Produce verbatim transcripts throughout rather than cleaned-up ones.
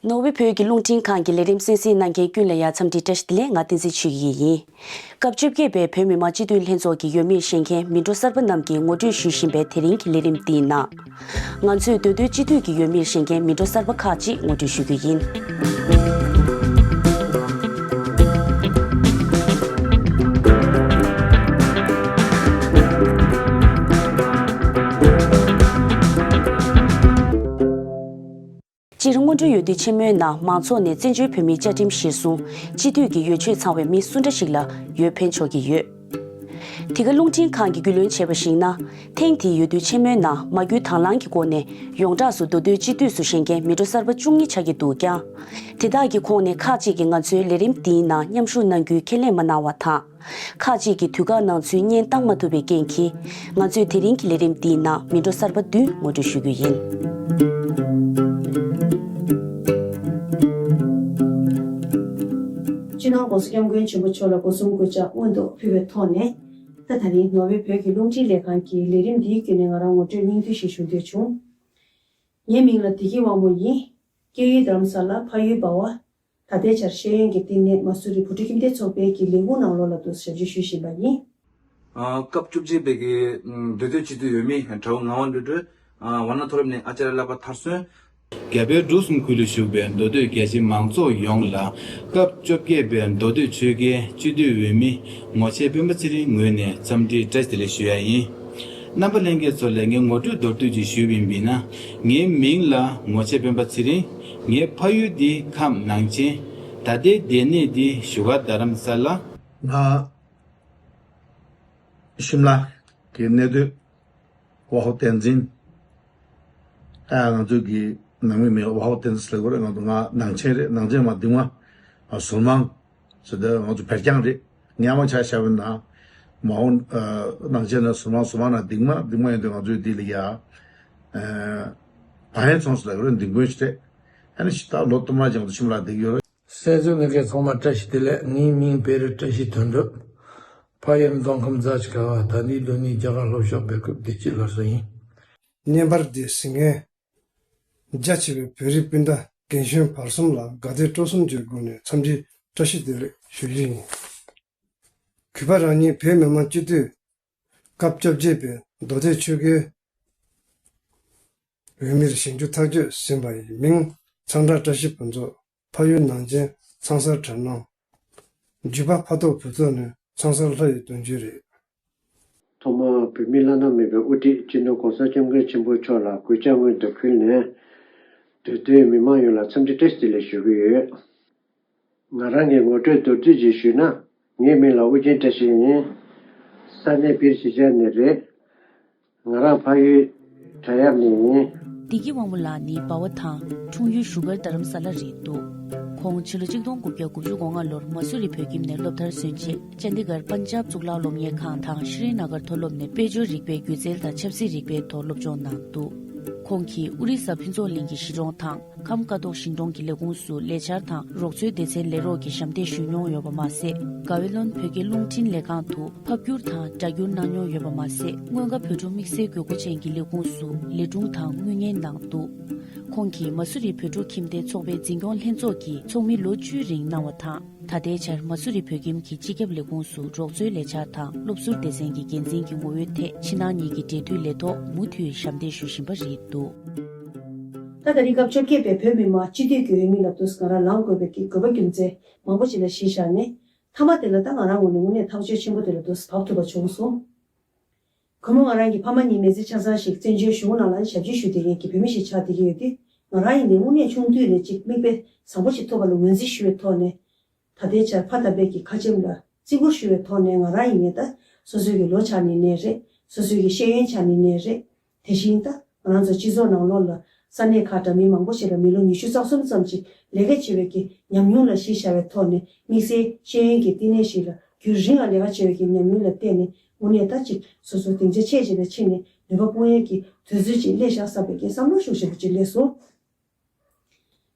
ནོར་ཝེ་བོད་ཀྱི་རླུང་འཕྲིན་ཁང་གི་ལས་རིམ་གསན་གཟིགས་གནང་མཁན་ཀུན་ལ་ཡ་འཚམས་འདྲི་བཀྲ་ཤིས་བདེ་ལེགས། ང་བསྟན་འཛིན་ཆོས་སྐྱིད་ཡིན། སྐབས་བཅོ་བརྒྱད་པའི་བོད་མི་མང་སྤྱི་འཐུས་ལྷན་ཚོགས་ཀྱི་འོས་མིར་བཞེངས་མཁན་མི་འགྲོ་གསར་པ་རྣམས་ཀྱིས་ངོ་སྤྲོད་ཞུ་བཞིན་པའི་དེ་རིང་གི་ལས་རིམ་འདིའི་ནང་། ང་ཚོས་མདོ་སྟོད་སྤྱི་འཐུས་ཀྱི་འོས་མིར་བཞེངས་མཁན་མི་འགྲོ་གསར་པ་ཁག་ཅིག་ངོ་སྤྲོད་ཞུ་རྒྱུ་ཡིན། སྤྱིར་སྔོན་འགྲོའི་འོས་བསྡུ་ཆེན་མོའི་ནང་མང་ཚོགས་ནས་བཙན་བྱོལ་བོད་མིའི་བཅའ་ཁྲིམས་གཞིར་བཟུང་སྤྱི་འཐུས་ཀྱི་འོས་ཆོས་ཚང་བའི་མི་སུ་འདྲ་ཞིག་ལ་འོས་འཕེན་ཆོག་གི་ཡོད། འདི་ག་རླུང་འཕྲིན་ཁང་གིས་རྒྱུས་ལོན་བྱས་པར་གཞིགས་ན། ཐེངས་འདིའི་འོས་བསྡུ་ཆེན་མོའི་ནང་མ་བསྐྱོད་དང་བླངས་ཀྱི་སྒོ་ནས་ཡོངས་གྲགས་སུ་མདོ་སྟོད་སྤྱི་འཐུས་སུ་བཞེངས་མཁན་མི་འགྲོ་གསར་པ་བཅུ་གཉིས་ཆགས་ཀྱི་འདུག་ཀྱང་། དེ་དག་གི་ཁོངས་ནས་ཁག་ཅིག་གིས་ང་ཚོའི་ལས་རིམ་འདིའི་ནང་མཉམ་ཞུགས་གནང་རྒྱུའི་ཁས་ལེན་མ་གནང་བ་དང་། ཁག་ཅིག་གིས་དུས་བཀག་ནང་ཚུད་བརྙན་བཏང་མ་ཐུབ་པའི་རྐྱེན་གྱིས། ང་ཚོས་དེ་རིང་གི་ལས་རིམ་འདིའི་ནང་མི་འགྲོ་གསར་པ་བདུན་ངོ་སྤྲོད་ཞུ་རྒྱུ་ཡིན། སྤྱི་ནོར་༸གོང་ས་༸སྐྱབས་མགོན་ཆེན་པོ་མཆོག་ལ་སྒོ་གསུམ་གུས་ཕྱག་སྔོན་དུ་ཕུལ་བའི་ཐོག་ནས། ད་ད་རིང་ནོར་ཝེ་བོད་ཀྱི་རླུང་འཕྲིན་ལས་ཁང་གི་ལས་རིམ་འདིའི་བརྒྱུད་ནས་ང་རང་ངོ་སྤྲོད་སྙིང་བསྡུས་ཤིག་ཞུ་འདོད་བྱུང་། ངའི་མིང་ལ་བདེ་སྐྱིད་དབང་མོ་ཡིན། སྐྱེས་ཡུལ་རྡ་རམ་ས་ལ། ཕ་ཡུལ་འབའ་བ། ད་ལྟའི་ཆར་ཤེས་ཡོན་གྱི་བསྟི་གནས་མ་སུ་རི་བུ་ཁྲིད་ཁྱིམ་སྡེ་ཚོགས་པའི་གི་ལས་ཁུངས་ནང་ལོགས་ལ་དུ་ཞབས་ཕྱི་ཞུ་བཞིན་པ་ཡིན། ཨ། སྐབས་བཅོ་བརྒྱད་པའི་གི་མདོ་སྟོད་སྤྱི་འཐུས་འོས་མི་དགྲ་བོ་ངག་དབང་ཀླུ་སྒྲུབ། ཨ། ཝཱ་ཎ་མཐོ་སློབ་ནས་ཨ་ཙརྱ་བསླབ་པ་མཐར་སོན། རྒྱ་བལ་འབྲུག་གསུམ་ཁུལ་དུ་བཞུགས་པའི་མདོ་སྟོད་རྒྱ་ཆེའི་མང་ཚོགས་ཡོངས་ལ་སྐབས་བཅོ་བརྒྱད་པའི་མདོ་སྟོད་ཆོལ་ཁའི་སྤྱི་འཐུས་འོས་མི་ངོ་ཆེ་སྤེན་པ་ཚེ་རིང་ངོས་ནས་འཚམས་འདྲི་བཀྲ་ཤིས་བདེ་ལེགས་ཞུ་ཡ་ཡིན། རྣམ་པ་ལྷན་རྒྱས་ཚོ་ལ་ངས་ངོ་སྤྲོད་མདོར་བསྡུས་ཅིག་ཞུས་པ་ཡིན་ན། ངའི་མིང་ལ་ངོ་ཆེ་སྤེན་པ་ཚེ་རིང་། ངའི་ཕ་ཡུལ་འདི་ཁམས་ནང་ཆེན། ད་ལྟའི་སྡོད་གནས་འདི་བཞུགས་སྒར་རྡ་རམ་ས་ལ། ང་ཤིམ་ལ་གི་གནས་སྡོད་ཝ་ཧོ་བསྟན་འཛིན། ཨ། ང་ཚོའི་གི་ནང་མི་མིང་ཝ་ཧོ་བསྟན་འཛིན་ཟེར་དགོས་རེད། ང་ཚོ་ང་ནང་ཆེན་རེད། ནང་ཆེན་མ་འདི་མ་ཟུར་མང་། ཟེར་ཏེ་ང་ཚོ་བེར་རྐྱང་རེད། ངས་མ་ཆ་བཞག་པ་ན། མ་འོངས་ནང་ཆེན་ན་ཟུར་མང་། ཟུར་མང་ན་འདི་མ། འདི་མ་ཡིན་དུས་ང་ཚོའི་འདི་ལ་ཡ། བ་ཡན་ཚོང་ཟེར་ལ་རེད། འདི་མགོན་ཞིག་རེད། ཨ་ནི་ད་ལོ་སྟོང་མ་ཅང་དུ་ཤིམ་ལ་འདི་ཡོད་རེད། གསན་གཟིགས་གནང་མཁན་ཚང་མ་བཀྲ་ཤིས་བདེ་ལེགས། ངའི་མིང་བེ་རི་བཀྲ་ཤིས་དོན་གྲུབ། ཕ་ཡུལ་མདོ་ཁམས་རྫ་ཆུ་ཁ་བ། ད་ནི་ལོ་ནི་རྒྱ་གར་ལྷོ་ཕྱོགས་བོད་ཁུལ་བདེ་སྐྱིད་སླར་གསོ་ཡིན། བརྙན་པར་འདི་གཟིགས་མཁན། རྒྱ་ཆེ་བའི་བོད་རིགས་སྤུན་ཟླ་རྒན་གཞོན་བར་གསུམ་ལ་དགའ་དད་སྤྲོ་གསུམ་གྱི་སྒོ་ནས་འཚམས་འདྲི་བཀྲ་ཤིས་བདེ་ལེགས་ཞུ་རྒྱུ་ཡིན། གུས་པ་རང་ཉིད་བོད་མི་མང་སྤྱི་འཐུས་སྐབས་བཅོ་བརྒྱད་པའི་མདོ་སྟོད་ཆོལ་ཁའི་འོས་མིར་བཞེངས་རྒྱུ་ཐག་གཅོད་ཟིན་པ་ཡིན། མིང་ཚང་བཀྲ་བཀྲ་ཤིས་ཕུན་ཚོགས། ཕ་ཡུལ་ནང་ཆེན་ཚང་གསར་བྲག་སྣང་། རྒྱུད་པ་ཕ་ཐོག་བུ་ཐོག་ནས་ཚང་གསར་ལྷ་ཡི་གདུང་རྒྱུད་རེད། ཐོག་མར་བོད་མིའི་བླ་ན་མེད་པའི་དབུ་ཁྲིད་སྤྱི་ནོར་༸གོང་ས་༸སྐྱབས་མགོན་ཆེན་པོ་མཆོག་ལ་གུས་ཕྱག་སྔོན་དུ་ཕུལ་ནས། མདོ་སྟོད་མི་མང་ཡོངས་ལ་འཚམས་འདྲི་བཀྲ་ཤིས་བདེ་ལེགས་ཞུ་གི་ཡོད། ང་རང་གི་ངོ་སྤྲོད་མདོར་བསྡུས་ཅིག་ཞུས་ན། ངའི་མིང་ལ་ཨོ་རྒྱན་བཀྲ་ཤིས་ཡིན། ས་གནས་བིར་གཞིས་ཆགས་ནས་རེད། ང་རང་ཕ་ཡུལ་བྲག་གཡབ་ནས་ཡིན། བདེ་སྐྱིད་དབང་མོ་ལགས་ནི་འབའ་བ་དང་འཁྲུངས་ཡུལ་བཞུགས་སྒར་རྡ་རམ་ས་ལ་རེད་འདུག་ཁོང་ཕྱི་ལོ་ཆིག་སྟོང་དགུ་བརྒྱ་དགུ་བཅུ་གོ་ལྔ་ལོར་མ་སུ་རི་བོད་ཁྱིམ་ནས་སློབ་མཐར་སོན་རྗེས་ཅན་དི་གར་པན་ཇབ་གཙུག་ལག་སློབ་གཉེར་ཁང་དང་ཤྲི་ནཱ་གར་མཐོ་སློབ་ནས་དཔལ་འབྱོར་རིག་པའི་སྒྱུ་རྩལ་དང་ཆབ་སྲིད་རིག་པའི་ཐོག་སློབ་སྦྱོང་གནང་འདུག་ཁོང་གིས་ཨོ་རི་ས་ཕུན་ཚོགས་གླིང་གི་གཞིས་གྲོང་དང་། ཁམས་ཀ་ཐོག་ཞིང་གྲོང་གི་ལས་ཁུངས་སུ་ལས་འཆར་དང་རོགས་ཚོའི་སྡེ་ཚན་ལས་རོགས་ཀྱི་ཞབས་འདེགས་ཞུས་མྱོང་ཡོད་པ་མ་ཟད། ག་ཝེ་ལོན་བོད་སྐད་རླུང་འཕྲིན་ལས་ཁང་དུ་ཕབ་བསྒྱུར་དང་སྒྲ་བསྒྱུར་གནང་མྱོང་ཡོད་པ་མ་ཟད། སྔོན་ཁ་བོད་ཕྲུག་དམིགས་བསལ་དགོས་མཁོ་ཅན་གྱི་ལས་ཁུངས་སུ་ལས་སྒྲུང་དང་དངུལ་གཉེར་གནང་འདུག་ཁོང་གིས་མ་སུ་རི་བོད་ཕྲུག་ཁྱིམ་སྡེ་ཚོགས་པའི་འཛིན་སྐྱོང་ལྷན་ཚོགས་ཀྱི་ཚོགས་མི་ལོ་བཅུའི་རིང་གནང་བ་དང་། ད་ལྟའི་ཆར་མ་སུ་རི་བོད་ཁྱིམ་གྱི་སྤྱི་ཁྱབ་ལས་ཁུངས་སུ་རོགས་ཚོའི་ལས་འཆར་དང་སློབ་ཟུར་སྡེ་ཚན་གྱི་འགན་འཛིན་གྱི་ངོ་བོའི་ཐད་ཕྱི་ནང་གཉིས་ཀྱི་འབྲེལ་མཐུད་ལས་ཐོག་མུ་མཐུད་ཞབས་འདེགས་ཞུ་བཞིན་པ་རེད་འདུག་ད་ད་རེས་སྐབས་བཅོ་བརྒྱད་པའི་བོད་མི་མང་སྤྱི་འཐུས་ཀྱི་འོས་མི་ལ་དུས་ང་རང་ལངས་དགོས་པའི་གི་དགོས་པ་རྒྱུ་མཚན་མང་པོ་ཞིག་ལ་གཞི་བཞག་ནས། མཐའ་མ་དེ་ལ་ད་ང་རང་ངོས་ནས་དངོས་གནས་ཐག་གཅོད་ཆེན་པོ་དེ་ལ་དུས་བབས་ཐུབ་པ་བྱུང་སོང་། གུས་མོ་ང་རང་གི་ཕ་མ་གཉིས་མི་ཚེ་ཆ་ཚང་ཞིག་བཙན་བྱོལ་གཞུང་ནང་ལ་ཞབས་ཕྱི་ཞུ་བསྡད་མཁན་གྱི་བོད་མི་ཞིག་ཆགས་བསྡད་ཀྱི་ཡོད་དུས། ང་རང་ཡིན་ནའི་དངོས་གནས་ཆུང་དུས་ནས་ཅིག་མིག་དཔེ་བཟང་པོ་ཞིག་ཐོབ་པ་ལ་ངོས་འཛིན་ཞུ་བའི་ཐོག་ནས། ད་ལྟའི་ཆར་ཕ་དམ་པའི་གི་ཁ་ཆེམས་ལ་བརྩི་བཀུར་ཞུ་བའི་ཐོག་ནས། ང་རང་ཡིན་ནའི་ད་སོ་སོའི་གི་ལོ་ཆགས་ནི་ནས་རེད། སོ་སོའི་གི་ཤེས་ཡོན་ཆགས་ནི་ནས་རེད། དེ་བཞིན་ད་ང་རང་ཚོ་སྤྱི་ཚོགས་ནང་ལོགས་ལ་ས་གནས་ཁག་འདྲ་མིན་མང་པོ་ཞིག་ལ་མི་ལོ་ཉི་ཤུ་རྩ་གསུམ་ཙམ་ཞིག་ལས་ཀ་བྱེད་པའི་གི་ཉམས་མྱོང་ལ་གཞི་བཞག་པའི་ཐོག་ནས། དམིགས་བསལ་ཤེས་ཡོན་གྱི་བསྟི་གནས་ཤིག་ལ་རྒྱུན་རིང་ལ་ལས་ཀ་བྱེད་པའི་གི་ཉམས་མྱོང་ལ་བརྟེན་ནས། དངོས་གནས་ད་ཅིག་སོ་སོ་སྡིངས་ཆ་ཆེ་ཆེ་ལ་ཕྱིན་ནས་ནུས་པ་སྤུངས་ཡས་ཀྱི་དུས་ཚོད་ཅིག་སླེབས་ཤག་བསམ་པའི་གི་བསམ་བློ་ཤུགས་ཆེན་པོ་ཅིག་སླེབས་སོང་།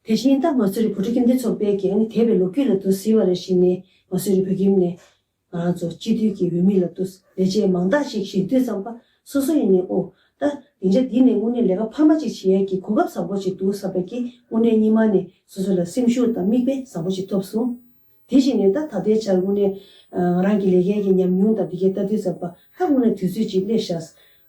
དེ་བཞིན་ད་མ་སུ་རི་བུ་ཕྲུག་ཁྱིམ་སྡེ་ཚོགས་པའི་གི་ཨ་ནི་འདས་པའི་ལོ་རྒྱུས་ལ་དུ་གཟིགས་པ་རེ་བཞིན་ནས། མ་སུ་རི་བོད་ཁྱིམ་ནས་ང་རང་ཚོ་སྤྱི་འཐུས་ཀྱི་འོས་མི་ལ་དུ་ལས་བྱེད་མང་དག་ཞིག་བཞེངས་དུས་ཙམ་པ། སོ་སོ་ཡིན་ནའི་ཨོ་ད་ སྡིངས་ཆ་འདི་ནས་དངོས་གནས་ལས་ཀ་འཕར་མ་ཅིག་བྱེད་ཡས་ཀྱི་གོ་སྐབས་བཟང་པོ་ཅིག་འདུག་བསམ་པའི་གི་དངོས་གནས་སྙིང་མ་ནས་སོ་སོ་ལ་སེམས་ཤུགས་དང་མིག་དཔེ་བཟང་པོ་ཅིག་ཐོབ་སོང་། དེ་བཞིན་ནས་ད་ད་ལྟའི་ཆར་དངོས་གནས་ང་རང་གི་ལས་ཀའི་གི་ཉམས་མྱོང་དང་འདི་གའི་ལྟ་དུས་ཙམ་པ་ད་དངོས་གནས་དུས་ཚོད་ཅིག་སླེབས་ཤག་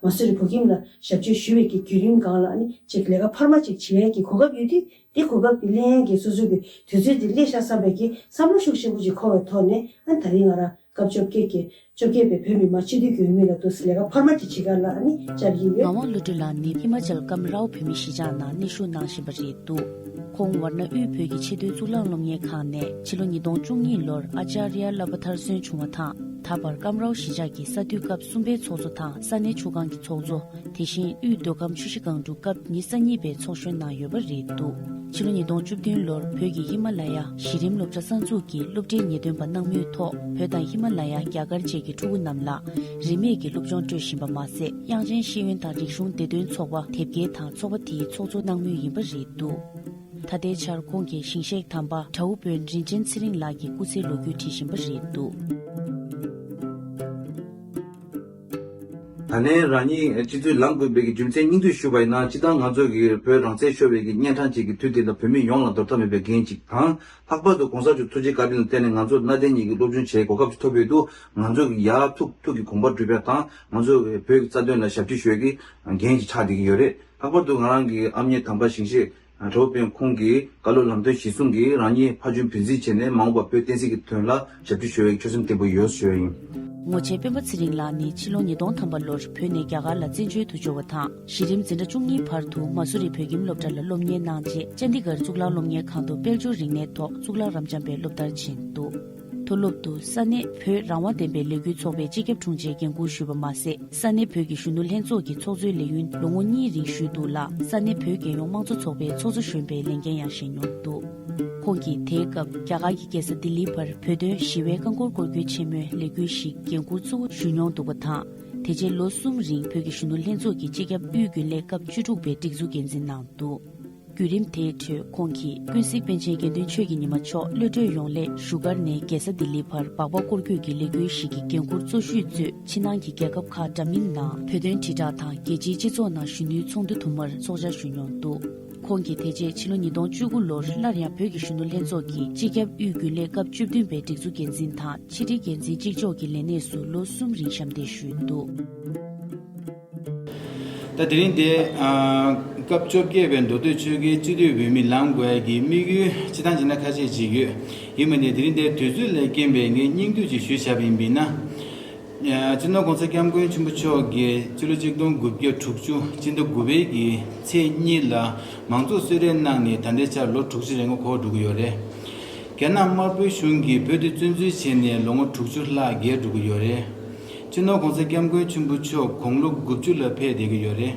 མ་སུ་རི་བོད་ཁྱིམ་ལ་ཞབས་ཕྱི་ཞུ་བའི་གི་བརྒྱུད་རིམ་སྒང་ལ་ཨ་ནི་ཅིག་ལས་ཀ་འཕར་མ་ཅིག་བྱེད་ཡས་ཀྱི་གོ་སྐབས་ཡོད་དུས། དེ་གོ་སྐབས་དེ་ལེན་ཡས་ཀྱི་སོ་སོ་གི་དུས་ཚོད་དེ་སླེབས་ཤག་བསམ་པའི་གི་བསམ་བློ་ཤུགས་ཆེན་པོ་ཅིག་འཁོར་བའི་ཐོག་ནས་ཨ་ནི་ད་རིང་ང་རང་སྐབས་བཅོ་བརྒྱད་ཀྱི་བཅོ་བརྒྱད་པའི་བོད་མི་མང་སྤྱི་འཐུས་རྒྱུན་ལས་ལ་དུ་ལས་ཀ་འཕར་མ་ཅིག་བྱེད་ག་ལ་ཨ་ནི་བཅར་གྱི་ཡོད། ངག་དབང་བློ་གྲོས་ལགས་ནི་ཧི་མ་ཅལ་ཀམ་རའོ་བོད་མི་གཞིས་ཆགས་ནང་གནས་བཞུགས་གནང་བཞིན་པ་རེད་འདུག་ཁོང་ཝར་ན་དབུས་བོད་ཀྱི་ཆེས་མཐོའི་གཙུག་ལག་སློབ་གཉེར་ཁང་ནས་ཕྱི་ལོ་ཉིས་སྟོང་བཅུ་གཉིས་ལོར་ཨ་ཅཱརྱ་བླ་བྷ་དར་སོན་བྱུང་བ་དང་། ད་བར་ཀམ་རའོ་གཞིས་ཆགས་ཀྱི་ས་འཐུས་སྐབས་གསུམ་པའི་ཚོགས་གཙོ་དང་ས་གནས་ཆུ་སྒང་གི་ཚོགས་གཙོ། དེ་བཞིན་དབུས་མདོ་ཁམས་ཆུ་བཞི་སྒང་དྲུག་སྐབས་ཉི་ཤུ་རྩ་གཉིས་པའི་ཚོགས་གཞོན་གནང་ཡོད་པ་རེད་འདུག་ཕྱི་ལོ་ཉིས་སྟོང་བཅུ་བདུན་ལོར་བོད་ཀྱི་ཧི་མ་ལ་ཡ་གཞི་རིམ་སློབ་གྲྭ་གསར་འཛུགས་ཀྱི་སློབ་གྲྭའི་ཉེས་སྟོན་པ་གནང་མུས་ཐོག་བོད་དང་ཧི་མ་ལ་ཡ་རྒྱ་གར་བཅས་ཀྱི་ཕྲུ་གུ་རྣམས་ལ་རིན་མེད་ཀྱི་སློབ་སྦྱོང་སྤྲོད་བཞིན་པ་མ་ཟད། དབྱངས་ཅན་ཤེས་ཡོན་དང་རིག་གཞུང་བདེ་དོན་ཚོགས་པ་དེབ་སྐྱེལ་དང་ཚོགས་པ་དེའི་ཚོགས་གཙོ་གནང་མུས་ཡིན་པ་རེད་འདུག་ད་ལྟའི་ཆར་ཁོང་གིས་ཞིང་གཤེགས་དམ་པ་གྲྭ་བོ་དཔོན་རིན་ཆེན་ཚེ་རིང་ལགས་ཀྱི་སྐུ་ཚེའི་ལོ་རྒྱུས་བྲིས་བཞིན་པ་རེད་འདུག་ད་ནས་རང་ཉིད་སྤྱི་འཐུས་ལངས་དགོས་པའི་གི་རྒྱུ་མཚན་སྙིང་བསྡུས་ཞུས་པ་ཡིན་ན། སྤྱིར་བཏང་ང་ཚོ་གི་བོད་རང་བཙན་ཤོར་བའི་གི་གཉན་འཕྲང་ཅིག་གི་དུས་དེ་ལ་བོད་མི་ཡོངས་ལ་འདོར་ཐབས་མེད་པའི་འགན་ཅིག་དང་། ལྷག་པར་དུ་གོང་ས་མཆོག་ཐུགས་རྗེ་བཀའ་དྲིན་ལ་བརྟེན་ནས་ང་ཚོ་གནའ་དེང་གཉིས་ཀྱི་སློབ་སྦྱོང་བྱེད་གོ་སྐབས་ཅིག་ཐོབ་ཡོད་དུས། ང་ཚོ་གི་ཡར་ཐུག་ཐུག་གི་གོམ་པ་སྒྲུབ་ཡ་དང་ང་ཚོ་གི་བོད་ཀྱི་རྩ་དོན་ལ་ཞབས་ཕྱི་ཞུ་ཡ་གི་འགན་ཅིག་ཆགས་བསྡད་ཀྱི་ཡོད་རེད། ལྷག་པར་དུ་ང་རང་གི་ཨ་མྱེས་དམ་པ་ཞིང་གཤེགས་གྲོགས་དཔོན་ཁོང་གིས་བཀའ་སློབ་ལམ་སྟོན་གཞིར་བཟུང་གིས་རང་ཉིད་ཕ་ཆུང་བུ་འཛིན་བྱས་ནས་མ་འོངས་པར་བོད་བསྟན་སྲིད་ཀྱི་དོན་ལ་ཞབས་ཕྱི་ཞུ་བའི་ཆོད་སེམས་བརྟན་པོ་ཡོད་ཞུ་བ་ཡིན། ངོ་ཆེ་སྤེན་པ་ཚེ་རིང་ལགས་ནི་ཕྱི་ལོ་ཉིས་སྟོང་ཐམ་པ་ལོར་བོད་ནས་རྒྱ་གར་ལ་བཙན་བྱོལ་དུ་འབྱོར་བ་དང་། གཞི་རིམ་འཛིན་གྲྭ་བཅུ་གཉིས་བར་དུ་མ་སུ་རི་བོད་ཁྱིམ་སློབ་གྲྭ་ལ་སློབ་གཉེར་གནང་རྗེས་ཅན་དི་གྷར་གཙུག་ལག་སློབ་གཉེར་ཁང་དུ་དཔལ་འབྱོར་རིག་གནས་ཐོག་གཙུག་ལག་རབ་འབྱམས་པའི་སློབ་མཐར་ཕྱིན་འདུག་མཐོ་སློབ་ཏུ་ས་གནས་བོད་རང་དབང་ལྡན་པའི་ལས་འགུལ་ཚོགས་པའི་སྤྱི་ཁྱབ་དྲུང་ཆེའི་འགན་འཁུར་ཞུས་པ་མ་ཟད། ས་གནས་བོད་ཀྱི་གཞོན་ནུ་ལྷན་ཚོགས་ཀྱི་ཚོགས་གཙོའི་ལས་ཡུན་ལོ་ངོ་གཉིས་རིང་ཞུས་འདུག་ལ། ས་གནས་བོད་རྒྱལ་ཡོངས་དམངས་གཙོ་ཚོགས་པའི་ཚོགས་གཙོ་གཞོན་པའི་ལས་འགན་ཡང་བཞེས་མྱོང་འདུག་ཁོང་གིས་དེའི་སྐབས་རྒྱ་གར་གྱི་རྒྱལ་ས་ལྡི་ལིའི་བར་བོད་དོན་ཞི་བའི་རྐང་འཁོར་སྐོར་སྐྱོད་ཆེན་མོའི་ལས་འགུལ་ཞིག་འགན་འཁུར་གཙོ་བོ་ཞུས་མྱོང་འདུག་པ་དང་། དེ་རྗེས་ལོ་གསུམ་རིང་བོད་ཀྱི་གཞོན་ནུ་ལྷན་ཚོགས་ཀྱི་སྤྱི་ཁྱབ་དབུས་རྒྱུན་ལས་སྐབས་བཅུ་དྲུག་པའི་སྒྲིག་འཛུགས་འགན་འཛིན་གནང་འདུག་བརྒྱུད་རིམ་དེའི་ཁྲོད་ཁོང་གིས་ཀུན་གཟིགས་པཎ་ཆེན་དགེ་འདུན་ཆོས་ཀྱི་ཉི་མ་མཆོག་གློད་གྲོལ་ཡོང་སླད་བཞུགས་སྒར་ནས་རྒྱལ་ས་ལྡི་ལིའི་བར་སྦག་སྦག་སྐོར་སྐྱོད་ཀྱི་ལས་འགུལ་ཞིག་གི་འགན་འཁུར་གཙོ་ཞུས་གཙོས་ཕྱི་ནང་གི་རྒྱལ་ཁབ་ཁག་འདྲ་མིན་ནང་བོད་དོན་དྲིལ་བསྒྲགས་དང་རྒྱལ་སྤྱིའི་སྤྱི་ཚོགས་ནང་གཞོན་ནུའི་ཚོགས་འདུ་དུ་མར་ཚོགས་བཅར་ཞུས་མྱོང་འདུག་ཁོང་གིས་དེ་རྗེས་ཕྱི་ལོ་ཉིས་སྟོང་བཅུ་དགུ་ལོར་སླར་ཡང་བོད་ཀྱི་གཞོན་ནུ་ལྷན་ཚོགས་ཀྱི་སྤྱི་ཁྱབ་དབུས་རྒྱུན་ལས་སྐབས་བཅུ་བདུན་པའི་སྒྲིག་འཛུགས་འགན་འཛིན་དང་ཕྱི་དྲིལ་འགན་འཛིན་གཅིག་ལྕོགས་ཀྱི་ལས་གནས་སུ་ལོ་གསུམ་རིང་ཞབས་འདེགས་ཞུས་འདུག་ད་དེ་རིང་འདི་ཨ་སྐབས་བཅོ་བརྒྱད་པའི་མདོ་སྟོད་ཆོལ་ཁའི་སྤྱི་འཐུས་འོས་མི་ལངས་དགོས་ཀྱི་དམིགས་ཡུལ་སྤྱི་བཏང་བྱས་ན་ཁ་ཤས་ཅིག་ཡོད། ཡིན་པ་ནས་དེ་རིང་འདིར་དུས་ཚོད་ལས་སྐྱེས་པའི་ངས་སྙིང་བསྡུས་ཅིག་ཞུས་བཞག་པ་ཡིན་པས་ན། ཨ་སྤྱི་ནོར་༸གོང་ས་༸སྐྱབས་མགོན་ཆེན་པོ་མཆོག་གིས་སྤྱི་ལོ་གཅིག་སྟོང་དགུ་བརྒྱ་དྲུག་ཅུ་སྤྱི་ཟླ་དགུ་པའི་གི་ཚེས་གཉིས་ལ་མང་གཙོ་གསོལ་རས་གནང་ནས་ད་ལྟའི་ཆར་ལོ་དྲུག་ཅུ་རེ་ལྔ་འཁོར་འགྲོ་གི་ཡོད་རེད། རྒྱ་ནག་དམར་པོའི་གཞུང་གིས་བོད་དུ་བཙན་འཛུལ་བྱས་ནས་ལོ་ངོ་དྲུག་ཅུ་ལྷག་བརྒལ་འགྲོ་གི་ཡོད་རེད། སྤྱི་ནོར་༸གོང་ས་༸སྐྱབས་མགོན་ཆེན་པོ་མཆོག་དགུང་ལོ་དགུ་བཅུ་ལ་ཕེབས་བསྡད་ཀྱི་ཡོད་རེད།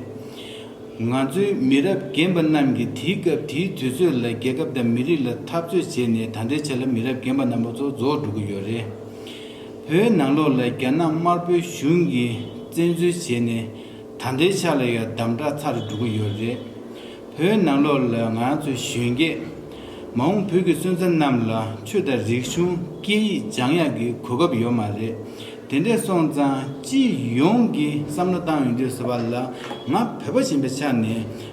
ང་ཚོའི་མི་རབས་རྒན་པ་རྣམས་ཀྱིས་དེའི་སྐབས་དེའི་དུས་ཚོད་ལ་རྒྱལ་ཁབ་དང་མི་རིགས་ལ་འཐབ་རྩོད་བྱས་ནས་ད་ལྟའི་ཆ་ལ་མི་རབས་རྒན་པ་རྣམ་པ་ཚོ་རྫོགས་འགྲོ་གི་ཡོད་རེད། བོད་ནང་ལོགས་ལ་རྒྱ་ནག་དམར་པོའི་གཞུང་གིས་བཙན་འཛུལ་བྱས་ནས་ད་ལྟའི་ཆ་ལ་ཡང་དམ་དྲག་ཚར་འགྲོ་གི་ཡོད་རེད། བོད་ནང་ལོགས་ལ་ང་ཚོ་གཞོན་སྐྱེས་མ་འོངས་བོད་ཀྱི་སོན་རྩ་རྣམས་ལ་ཆོས་དང་རིག་གཞུང་སྐད་ཡིག་སྦྱང་ཡག་གི་གོ་སྐབས་ཡོད་མ་རེད། དེ་འདྲས་སོང་ཙང་སྤྱི་ཡོངས་ཀྱིས་བསམ་བློ་བཏང་ཡོང་དུས་ཟེར་བ་ལ་ང་བོད་པ་ཡིན་པའི་ཆ་ནས་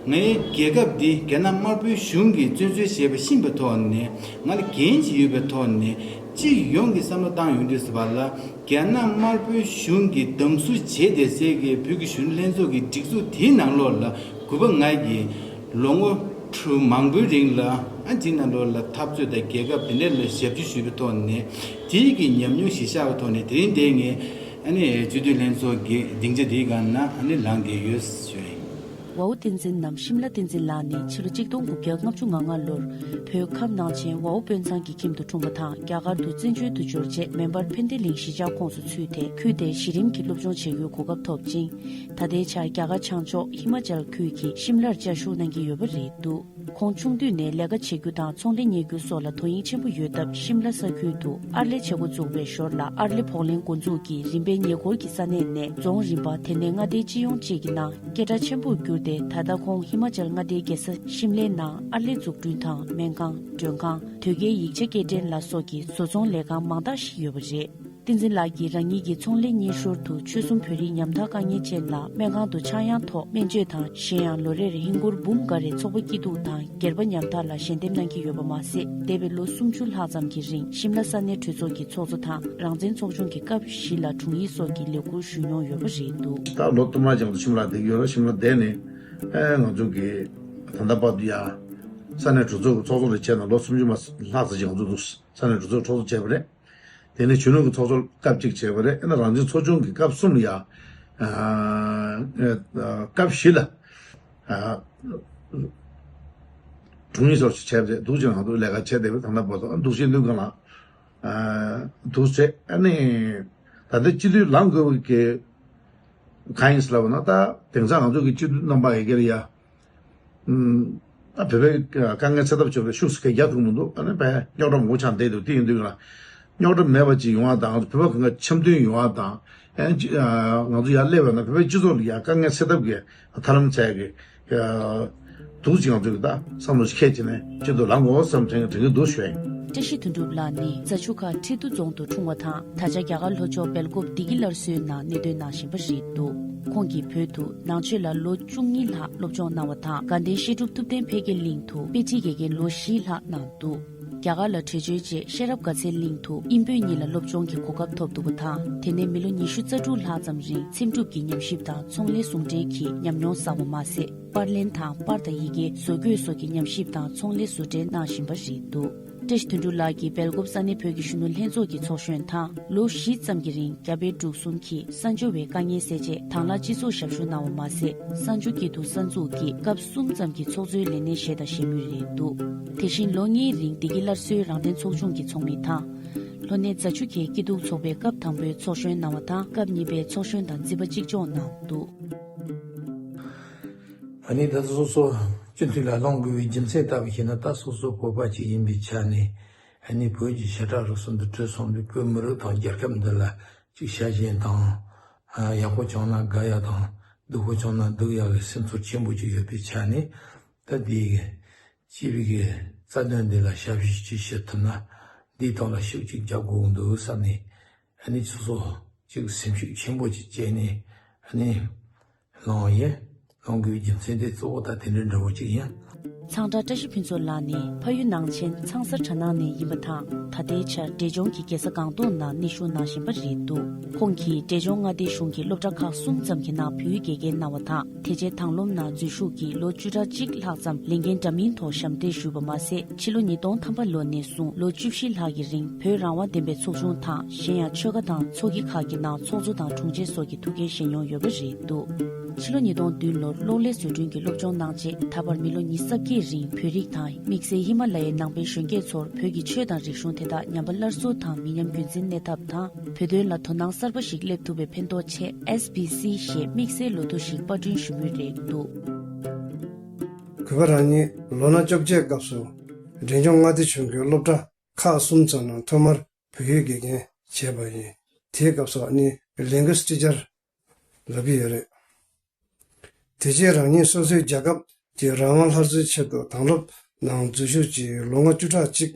ངའི་རྒྱལ་ཁབ་འདི་རྒྱ་ནག་དམར་པོའི་གཞུང་གིས་བཙན་འཛུལ་བྱས་པ་ཤེས་པའི་ཐོག་ནས་ང་ལ་འགན་ཅིག་ཡོད་པའི་ཐོག་ནས་སྤྱི་ཡོངས་ཀྱིས་བསམ་བློ་བཏང་ཡོང་དུས་ཟེར་བ་ལ་རྒྱ་ནག་དམར་པོའི་གཞུང་གིས་སྡང་ཟུག་བྱས་བསྡད་སའི་གི་བོད་ཀྱི་གཞོན་ནུ་ལྷན་ཚོགས་ཀྱི་སྒྲིག་འཛུགས་དེའི་ནང་ལོགས་ལ་གུས་པ་ང་གིས་ལོ་ངོ་དྲུག་མང་པོའི་རིང་ལ་ཨ་འདི་ནང་ལོགས་ལ་འཐབ་རྩོད་དང་རྒྱལ་ཁབ་དེ་འདྲ་ལ་ཞབས་ཕྱི་ཞུས་པའི་ཐོག་ནས་དེའི་གི་ཉམས་མྱོང་གཞི་བཞག་པའི་ཐོག་ནས་དེ་རིང་འདི་ངས་ཨ་ནི་སྤྱི་འཐུས་ལྷན་ཚོགས་ཀྱི་སྡིངས་ཆ་འདིའི་སྒང་ན་ཨ་ནི་ལངས་བསྡད་ཡོད་ཞུ་ཡིན། ཝའོ་བསྟན་འཛིན་ནམ་ཤིམ་ལ་བསྟན་འཛིན་ལགས་ནི་ཕྱི་ལོ་གཅིག་སྟོང་དགུ་བརྒྱ་ལྔ་བཅུ་ང་ལྔ་ལོར་བོད་ཁམས་ནང་ཆེན་ཝའོ་དཔོན་ཚང་གི་ཁྱིམ་དུ་འཁྲུངས་པ་དང་རྒྱ་གར་དུ་བཙན་བྱོལ་དུ་འབྱོར་རྗེས་མེ་འབར་ཕན་བདེ་གླིང་གཞིས་ཆགས་ཁོངས་སུ་ཚུད་དེ་ཁུལ་དེར་གཞི་རིམ་གྱི་སློབ་སྦྱོང་བྱེད་རྒྱུའི་གོ་སྐབས་ཐོབ་ཅིང་། ད་ལྟའི་ཆར་རྒྱ་གར་བྱང་ཕྱོགས་ཧི་མ་ཅལ་ཁུལ་གྱི་ཤིམ་ལར་བཅའ་བཞུགས་གནང་གི་ཡོད་པ་རེད་འདུག་ཁོང་ཆུང་དུས་ནས་ལས་ཀ་བྱེད་རྒྱུ་དང་ཚོང་ལས་གཉེར་རྒྱུ་སོགས་ལ་དོ་དབྱིངས་ཆེན་པོ་ཡོད་སྟབས་ཤིམ་ལ་ས་ཁུལ་དུ་ཨར་ལས་བྱེད་འགོ་བཙུགས་པའི་ཞོར་ལ་ཨར་ལས་བོགས་ལེན་འགོ་འཛུགས་ཀྱིས་རིམ་པས་ཉེ་འཁོར་གྱི་ས་གནས་ནས་རྫོང་རིམ་པ་དེ་ནས་མངའ་སྡེའི་སྤྱི་ཡོངས་བཅས་ཀྱི་ནང་སྐད་གྲགས་ཆེན་པོར་གྱུར་ཏེ་ད་ལྟ་ཁོང་ཧི་མ་ཅལ་མངའ་སྡེའི་རྒྱལ་ས་ཤིམ་ལའི་ནང་ཨར་ལས་འཛུགས་སྐྲུན་དང་སྨན་ཁང་མགྲོན་ཁང་དོས་སྐྱེལ་ཡིག་ཆ་སྐྱེལ་འདྲེན་ལ་སོགས་ཀྱི་བཟོ་ཚོང་ལས་ཁང་མང་དག་ཞིག་ཡོད་པ་རེད། བསྟན་འཛིན་ལགས་ཀྱིས་རང་ཉིད་ཀྱི་ཚོང་ལས་གཉེར་ཞོར་དུ་ཆོལ་གསུམ་བོད་རིགས་ཉམ་ཐག་དཀའ་ངལ་ཅན་ལ་སྨན་ཁང་དུ་ཆག་ཡང་ཐོག་སྨན་བཅོས་དང་། གཞན་ཡང་ལོ་རེར་ཧིན་སྒོར་འབུམ་འགའ་རེ་ཚོགས་པ་སྐྱིད་སྡུག་དང་སྒེར་པ་ཉམ་ཐག་ལ་ཞལ་འདེབས་གནང་གི་ཡོད་པ་མ་ཟད། འདས་པའི་ལོ་སུམ་ཅུ་ལྷག་ཙམ་གྱི་རིང་ཤིམ་ལ་ས་གནས་གྲོས་ཚོགས་ཀྱི་ཚོགས་གཙོ་དང་རང་བཙན་ཚོགས་ཆུང་གི་སྐབས་བཞི་ལ་དྲུང་ཡིག་སོགས་ཀྱི་ལས་ཁུར་ཞུས་མྱོང་ཡོད་པ་རེད་འདུག་ད་ལོ་སྟོང་ཕྲག་རྒྱང་དུ་ཤིམ་ལ་བསྡད་ཀྱི་ཡོད་རེད། ཤིམ་ལ་བསྡད་ནས་ཨེ་ང་ཚོ་གི་ད་ལྟ་བར་དུ་ཡ་ས་གནས་གྲོས་ཚོགས་ཀྱི་ཚོགས་གཙོ་ལས་བྱས་ནས་ལོ་སུམ་ཅུ་མ་ལྷག་ཙམ་ཅིག་ང་ཚོ་འདུག་ས་གནས་གྲོས་ཚོགས་ཚོགས་གཙོ་བྱས་པ་རེད། དེ་ནས་གཞོན་ནུ་གི་ཚོགས་གཙོ་སྐབས་གཅིག་བྱས་པ་རེད། ཨ་ནི་རང་བཙན་ཚོགས་ཆུང་གི་སྐབས་གསུམ་ལ་ཡ། ཨ་ཨ་སྐབས་བཞི་ལ་ཨ་དྲུང་ཡིག་སོགས་ཤིག་བྱས་པ་རེད། འདུག་ཅེས་ང་ཚོ་ལས་ཀ་བྱས་བསྡད་པའི་ད་ལྟ་བར་དུ་འདུག་ཅེས་ལུས་གང་ལ་ཨ་འདུག་བྱས། ཨ་ནི་ད་ལྟ་སྤྱི་འཐུས་ལངས་དགོས་པའི་གང་ཡིན་ཟེར་ལབ་ན། ད་དེང་སང་ང་ཚོ་གི་སྤྱི་འཐུས་རྣམ་པ་ཡི་གེ་ལ་ཡ། ཨ་བོད་པའི་དཀའ་ངལ་སེལ་ཐབས་བྱེད་པའི་ཤུགས་སུ་ག་རྒྱ་ཐུག་མི་འདུག་ཨ་ནི་བས་རྙོག་དྲ་མང་པོ་ཆགས་བསྡད་འདུག་དེ་ཡིན་དུས་ལ་རྙོག་དྲ་མེད་པ་ཅིག་ཡོང་བ་དང་། བོད་པ་གང་ག་འཆམ་མཐུན་ཡོང་བ་དང་། ཨ་ནི་ང་ཚོ་ཡར་སླེབས་པ་ན་བོད་པའི་སྤྱི་ཚོགས་ལ་ཡ་དཀའ་ངལ་སེལ་ཐབས་ཀྱི་ཐབས་ལམ་བཙལ་གི་འདུག་ཅིག་ང་ཚོ་གི་ད་བསམ་བློ་ཞིག་འཁྱེར་བྱས་ནས་སྤྱི་འཐུས་ལངས་དགོས་བསམ་དྲན་དྲན་གྱི་འདུག་ཞུ་ཡ་ཡིན། བཀྲ་ཤིས་དོན་གྲུབ་ལགས་ནི་རྫ་ཆུ་ཁ་ཁྲི་ཏུ་རྫོང་དུ་འཁྲུངས་པ་དང་། ད་ཆ་རྒྱ་གར་ལྷོ་ཕྱོགས་སྦེལ་ཀོབ་བདེ་སྐྱིད་སླར་གསོའི་ནང་གནས་སྡོད་གནང་བཞིན་པ་རེད་འདུག་ཁོང་གིས་བོད་དུ་ནང་ཆོས་ལ་ལོ་བཅུ་གཉིས་ལྷག་སློབ་སྦྱོང་གནང་བ་དང་། དགའ་ལྡན་བཤད་སྒྲུབ་ཐུབ་བསྟན་འཕེལ་རྒྱས་གླིང་དུ་དཔེ་ཁྲིད་དགེ་རྒན་ལོ་བཞི་ལྷག་གནང་འདུག་རྒྱ་གར་ལ་བྲོས་བྱོལ་རྗེས་ཤེས་རབ་དགའ་ཚལ་གླིང་དུ་དབྱིན་བོད་གཉིས་ལ་སློབ་སྦྱོང་གི་གོ་སྐབས་ཐོབ་འདུག་པ་དང་། དེ་ནས་མི་ལོ་ཉི་ཤུ་རྩ་དྲུག་ལྷག་ཙམ་རིང་འཚེམ་དྲུབ་ཀྱི་ཉམས་ཞིབ་དང་ཚོང་ལས་ཟུང་འབྲེལ་གྱི་ཉམས་མྱོང་བསགས་པ་མ་ཟད། པར་ལེན་དང་པར་དང་ཡི་གེ་བཟོ་བཀོད་སོགས་ཀྱི་ཉམས་ཞིབ་དང་ཚོང་ལས་བཟོ་གྲྭའི་གནང་བཞིན་པ་རེད་འདུག་བཀྲ་ཤིས་དོན་གྲུབ་ལགས་ཀྱིས་སྦེལ་ཀོབ་ས་གནས་བོད་ཀྱི་གཞོན་ནུ་ལྷན་ཚོགས་ཀྱི་ཚོགས་གཞོན་དང་། ལོ་བཞི་ཙམ་གྱི་རིང་རྒྱ་བལ་འབྲུག་གསུམ་གྱི་གསར་འབྱོར་བའི་དཀའ་ངལ་སེལ་ཆེད་དང་བླངས་སྤྱི་ཚོགས་ཞབས་ཞུ་གནང་བ་མ་ཟད། གསར་འབྱོར་སྐྱིད་སྡུག་གསར་འཛུགས་ཀྱི་སྐབས་གསུམ་ཙམ་གྱི་ཚོགས་གཙོའི་ལས་གནས་བཞེས་དང་བཞེས་མུས་རེད་འདུག་དེ་བཞིན་ལོ་ལྔའི་རིང་བདེ་སྐྱིད་སླར་གསོའི་རང་བཙན་ཚོགས་ཆུང་གི་ཚོགས་མི་དང་། ལྷོ་སྣེ་རྫ་ཆུ་ཁའི་སྐྱིད་སྡུག་ཚོགས་པའི་སྐབས་དང་པོའི་ཚོགས་གཞོན་གནང་བ་དང་། སྐབས་གཉིས་པའི་ཚོགས་གཞོན་དང་རྩིས་པ་གཅིག་ལྕོགས་གནང་འདུག་ཨ་ནི་ད་སོ་སོ་སྤྱི་འཐུས་ལ་ལངས་དགོས་པའི་རྒྱུ་མཚན་ལྟ་བུ་ཞིག་ན། ད་སོ་སོ་བོད་པ་ཅིག་ཡིན་པའི་ཆ་ནས། ཨ་ནི་བོད་ཀྱི་ཞེ་དྲག་རུ་སོང་དུ་བྲོས་སོང་བའི་བོད་མི་རིགས་དང་རྒྱལ་ཁབ་འདི་ལ་ཅིག་ཤ་ཞེན་དང་། ཡག་པོ་བྱུང་ན་དགའ་ཡ་དང་། སྡུག་པོ་བྱུང་ན་སྡུག་ཡ་གི་སེམས་ཚོར་ཆེན་པོ་ཅིག་ཡོད་པའི་ཆ་ནས། ད་འདི་གི་སྤྱི་པའི་གི་རྩ་དོན་འདི་ལ་ཞབས་ཞུ་ཅིག་བྱེད་ཐུབ་ན། འདིའི་ཐོག་ལ་ཤུགས་ཅིག་རྒྱག་དགོས་འདུག་བསམ་ནས། ཨ་ནི་སོ་སོ་ཅིག་སེམས་ཤུགས་ཆེན་པོ་ཅིག་བྱས་ནས། ཨ་ནི་ལངས་ཡིན། ལངས་དགོས་པའི་རྒྱུ་མཚན་དེ་གཙོ་བོ་ད་དེ་འདྲའི་འདྲ་བོ་ཅིག་ཡིན། ཚང་བཀྲ་བཀྲ་ཤིས་ཕུན་ཚོགས་ལགས་ནི་ཕ་ཡུལ་ནང་ཆེན་ཚང་ས་གྲ་ནང་ནས་ཡིན་པ་དང་། ད་ལྟའི་ཆར་འབྲས་ལྗོངས་ཀྱི་རྒྱལ་ས་སྒང་ཏོག་ནང་གནས་བཞུགས་གནང་བཞིན་པ་རེད་འདུག་ཁོང་གིས་འབྲས་ལྗོངས་མངའ་སྡེའི་གཞུང་གི་སློབ་གྲྭ་ཁག་གསུམ་ཙམ་གྱི་ནང་བོད་ཡིག་དགེ་རྒན་གནང་བ་དང་། དེ་རྗེས་དྭང་བློམ་ནང་འཛུལ་ཞུགས་ཀྱིས་ལོ་བཅུ་ཕྲག་གཅིག་ལྷག་ཙམ་ལས་འགན་འདྲ་མིན་ཐོག་ཞབས་འདེགས་ཞུས་པ་མ་ཟད། ཕྱི་ལོ་ཉིས་སྟོང་ཐམ་པ་ལོ་ནས་བཟུང་ལོ་བཅུ་བཞི་ལྷག་གི་རིང་བོད་རང་དབང་ལྡན་པའི་ཚོགས་ཆུང་དང་། གཞན་ཡང་ཆོལ་ཁ་དང་ཚོགས་སྐྱིད་ཁག་གི་ནང་ཚོགས་གཙོ་དང་དྲུང་ཆེ་སོགས་ཀྱི་ཐུགས་འགན་བཞེས་མྱོང་ཡོད་པ་རེད་འདུག་ཕྱི་ལོ་ཉིས་སྟོང་བདུན་ལོར་གློག་ཀླད་བཟོ་སྐྲུན་གྱི་སློབ་སྦྱོང་གནང་རྗེས། ད་བར་མི་ལོ་ཉི་ཤུ་རྩ་བརྒྱད་རིང་བོད་རིགས་དང་དམིགས་བསལ་ཧི་མ་ལ་ཡའི་ནང་པའི་གཞོན་སྐྱེས་ཚོར་བོད་ཀྱི་ཆོས་དང་རིག་གཞུང་དེ་དག་ཉམས་པ་སླར་གསོ་དང་མི་ཉམས་རྒྱུན་འཛིན་གནས་ཐབས་དང་། བོད་དོན་ལ་དོ་སྣང་གསར་པ་ཞིག་སླེབས་ཐུབ་པའི་ཕན་ཐོགས་ཆེད། ཨེས་བི་སི་ཞེས་དམིགས་བསལ་ལོ་ཐོ་ཞིག་པར་སྐྲུན་ཞུ་མུས་རེད་འདུག་གུས་པ་རང་ཉིད་ལོ་ན་བཅོ་བརྒྱད་སྐབས་སུ་འབྲས་ལྗོངས་མངའ་སྡེ་གཞུང་གི་སློབ་གྲྭ་ཁག་གསུམ་ཙམ་ནང་ཐོག་མར་བོད་ཡིག་དགེ་རྒན་བྱས་པ་ཡིན། དེའི་སྐབས་སུ་ཨ་ནི་ལིང་གུ་སི་ཊི་ཅར་ལབ་ཀྱི་ཡོད་རེད། དེ་རྗེས་རང་ཉིད་སོ་སོའི་རྒྱལ་ཁབ་ཀྱི་རང་དབང་སླར་གསོའི་ཆེད་དུ་དྭང་སློབ་ནང་འཛུལ་ཞུགས་ཀྱིས་ལོ་ངོ་བཅུ་ཕྲག་གཅིག་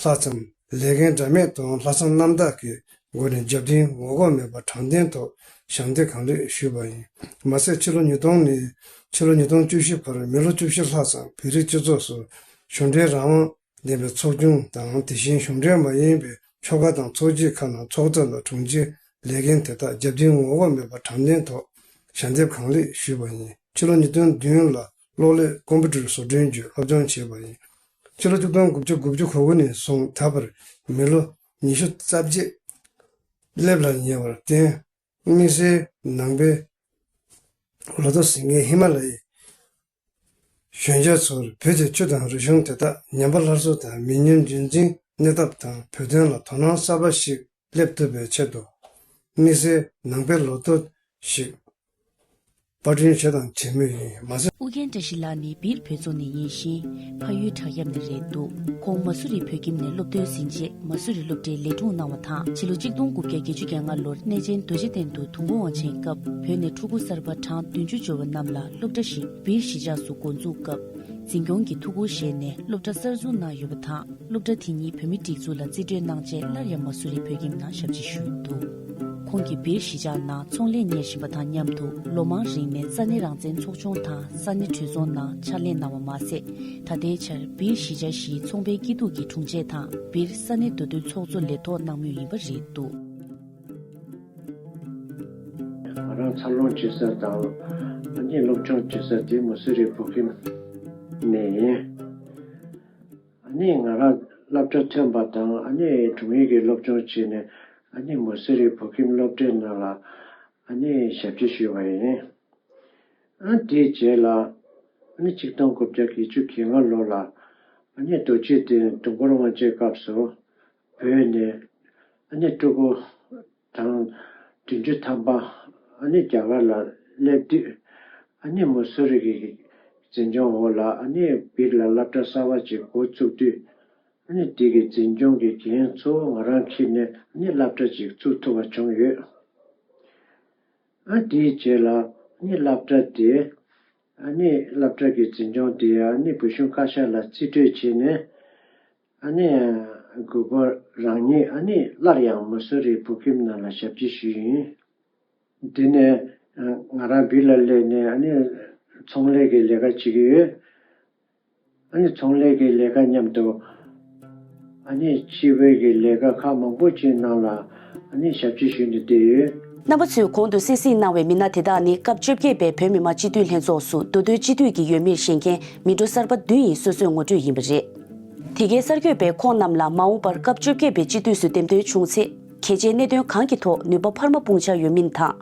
ལྷག་ཙམ་ལས་འགན་འདྲ་མེད་དང་ལྷག་བསམ་རྣམ་དག་གི་སྒོ་ནས་རྒྱབ་རྟེན་ངོ་ལྐོག་མེད་པར་དྲང་བདེན་ཐོག་ཞབས་འདེགས་གང་ལེགས་ཞུས་པ་ཡིན། མ་ཟད་ཕྱི་ལོ་ཉིས་སྟོང་ནས་ཕྱི་ལོ་ཉིས་སྟོང་བཅུ་བཞི་བར་མི་ལོ་བཅུ་བཞི་ལྷག་ཙམ་བོད་རིགས་སྤྱི་ཚོགས་སུ་གཞུང་འབྲེལ་རང་དབང་ལྡན་པའི་ཚོགས་ཆུང་དང་། དེ་བཞིན་གཞུང་འབྲེལ་མ་ཡིན་པའི་ཆོལ་ཁ་དང་ཚོགས་སྐྱིད་ཁག་ནང་ཚོགས་གཙོ་དང་དྲུང་ཆེའི་ལས་འགན་དེ་དག་རྒྱབ་རྟེན་ངོ་ལྐོག་མེད་པར་དྲང་བདེན་ཐོག་ཞལ་འདེབས་གང་ལེགས་ཞུས་པ་ཡིན། ཕྱི་ལོ་ཉིས་སྟོང་བདུན་ལ་གློག་ཀླད་ཀོམ་པུ་ཊར་བཟོ་སྐྲུན་གྱི་སློབ་སྦྱོང་བྱས་པ་ཡིན། ཕྱི་ལོ་ཆིག་སྟོང་དགུ་བརྒྱ་དགུ་བཅུ་གོ་དགུ་ནས་བཟུང་ད་བར་མི་ལོ་ཉི་ཤུ་རྩ་བརྒྱད་སླེབས་ལ་ཉེ་བར་བརྟེན། དམིགས་བསལ་ནང་པའི་ལོ་ཐོ་ཟིན་མཁན་ཧི་མ་ལ་ཡའི་གཞོན་སྐྱེས་ཚོར་བོད་ཀྱི་ཆོས་དང་རིག་གཞུང་དེ་དག་ཉམས་པ་སླར་གསོ་དང་མི་ཉམས་རྒྱུན་འཛིན་གནས་ཐབས་དང་། བོད་དོན་ལ་དོ་སྣང་གསར་པ་ཞིག་སླེབས་ཐུབ་པའི་ཆེད་དུ་དམིགས་བསལ་ནང་པའི་ལོ་ཐོ་ཞིག་པར་སྐྲུན་བྱས་དང་བྱེད་མུས་ཡིན། མ་ཟད། ཨུ་རྒྱན་བཀྲ་ཤིས་ལགས་ནི་སྦིར་བོད་ཚོ་ནས་ཡིན་ཞིང་། ཕ་ཡུལ་བྲག་གཡབ་ནས་རེད་འདུག་ཁོང་མ་སུ་རི་བོད་ཁྱིམ་ནས་སློབ་ཐོན་ཟིན་རྗེས་མ་སུ་རི་སློབ་གྲྭའི་ལས་དྲུང་གནང་བ་དང་། ཕྱི་ལོ་གཅིག་སྟོང་དགུ་བརྒྱ་བརྒྱད་ཅུ་གྱ་ལྔ་ལོར་གནས་ཆེན་རྡོ་རྗེ་གདན་དུ་དུས་འཁོར་དབང་ཆེན་སྐབས་བོད་ནས་ཕྲུ་གུ་གསར་པ་གྲངས་བདུན་ཅུ་འབྱོར་བ་རྣམས་ལ་སློབ་གྲྭ་ཞིག་སྦིར་གཞིས་ཆགས་སུ་འགོ་འཛུགས་སྐབས། འཛིན་སྐྱོང་གི་ཐུགས་ཁུར་བཞེས་ནས་སློབ་གྲྭ་གསར་འཛུགས་གནང་ཡོད་པ་དང་། སློབ་གྲྭ་དེ་ཉིད་བོད་མིའི་སྒྲིག་འཛུགས་ལ་རྩིས་སྤྲོད་གནང་རྗེས། སླར་ཡང་མ་སུ་རི་བོད་ཁྱིམ་ནང་ཞབས་ཕྱི་ཞུས་འདུག་ཁོང་གིས་སྦིར་གཞིས་ཆགས་ནང་ཚོང་ལས་གཉེར་བཞིན་པ་དང་མཉམ་དུ། ལོ་མང་རིང་ནས་ས་གནས་རང་བཙན་ཚོགས་ཆུང་དང་ས་གནས་གྲོས་ཚོགས་ནང་ཕྱག་ལས་གནང་བ་མ་ཟད། ད་ལྟའི་ཆར་སྦིར་གཞིས་ཆགས་བཞིའི་ཚོང་པའི་སྐྱིད་སྡུག་གི་དྲུང་ཆེ་དང་། སྦིར་ས་གནས་མདོ་སྟོད་ཚོགས་གཙོ་ལས་ཐོག་གནང་མུས་ཡིན་པ་རེད་འདུག་ང་རང་འཚར་ལོངས་བྱེད་ས་དང་། ཨ་ནི་སློབ་སྦྱོང་བྱེད་ས་དེ་མ་སུ་རི་བོད་ཁྱིམ་ནས་ཡིན། ཨ་ནི་ང་རང་སློབ་གྲྭ་ཐོན་པ་དང་། ཨ་ནི་དྲུང་ཡིག་གི་སློབ་སྦྱོང་བྱས་ནས། ཨ་ནི་མ་སུ་རི་བོད་ཁྱིམ་སློབ་གྲྭའི་ནང་ལ་ཨ་ནི་ཞབས་ཕྱི་ཞུས་པ་ཡིན། ཨ་དེའི་རྗེས་ལ་ཨ་ནི་ཆིག་སྟོང་དགུ་བརྒྱ་བརྒྱད་ཅུ་གྱ་ལྔ་ལོ་ལ་ཨ་ནི་རྡོ་རྗེ་གདན་དུས་འཁོར་དབང་ཆེན་སྐབས་སུ་བོད་ནས་ཨ་ནི་སྤྲུལ་སྐུ་གྲངས་བདུན་ཅུ་ཐམ་པ་ཨ་ནི་རྒྱ་གར་ལ་སླེབས་དུས། ཨ་ནི་མ་སུ་རི་གི་འཛིན་སྐྱོང་འོག་ལ་ཨ་ནི་སྦིར་ལ་སློབ་གྲྭ་གསར་པ་ཅིག་འགོ་བཙུགས་དུས། ཨ་ནི་དེ་གི་འཛིན་སྐྱོང་གི་འགན་གཙོ་བོ་ང་རང་འཁྱེར་ནས་ཨ་ནི་སློབ་གྲྭ་ཅིག་བཙུགས་ཐུབ་པ་བྱུང་ཡོད། ཨ་དེའི་རྗེས་ལ་ཨ་ནི་སློབ་གྲྭ་དེ། ཨ་ནི་སློབ་གྲྭ་གི་འཛིན་སྐྱོང་དེ་ཨ་ནི་བོད་གཞུང་བཀའ་ཤག་ལ་རྩིས་སྤྲོད་བྱས་ནས། ཨ་ནི་དགུ་པ་རང་ཉིད་ཨ་ནི་སླར་ཡང་མ་སུ་རི་བོད་ཁྱིམ་ནང་ལ་ཞབས་ཕྱི་ཞུས་ཡིན། དེ་ནས་ང་རང་སྦིར་ལ་སླེབས་ནས་ཨ་ནི་ཚོང་ལས་ཀྱི་ལས་ཀ་བྱེད་ཀྱི་ཡོད། ཨ་ནི་ཚོང་ལས་ཀྱི་ལས་ཀ་མཉམ་དུ་ཨ་ནི་སྤྱི་པའི་གི་ལས་ཀ་ཁག་མང་པོ་ཅིག་ནང་ལ་ཨ་ནི་ཞབས་ཕྱི་ཞུས་ནས་བསྡད་ཡོད། རྣམ་པ་ཚོས་གོང་དུ་གསན་གཟིགས་གནང་བའི་མི་སྣ་དེ་དག་ནི་སྐབས་བཅོ་བརྒྱད་པའི་བོད་མི་མང་སྤྱི་འཐུས་ལྷན་ཚོགས་སུ་མདོ་སྟོད་སྤྱི་འཐུས་ཀྱི་འོས་མིར་བཞེངས་མཁན་མི་འགྲོ་གསར་པ་བདུན་ཡིན་སོ་སོས་ངོ་སྤྲོད་ཡིན་པ་རེད། དེ་གའི་གསར་འགོད་པས་ཁོང་རྣམས་ལ་མ་འོངས་པར་སྐབས་བཅོ་བརྒྱད་པའི་སྤྱི་འཐུས་སུ་འདེམས་ཐོན་བྱུང་ཚེ། གལ་ཆེའི་གནད་དོན་གང་གི་ཐོག་ནུས་པ་འཕར་མ་སྤུངས་འཆར་ཡོད་མིན་དང་།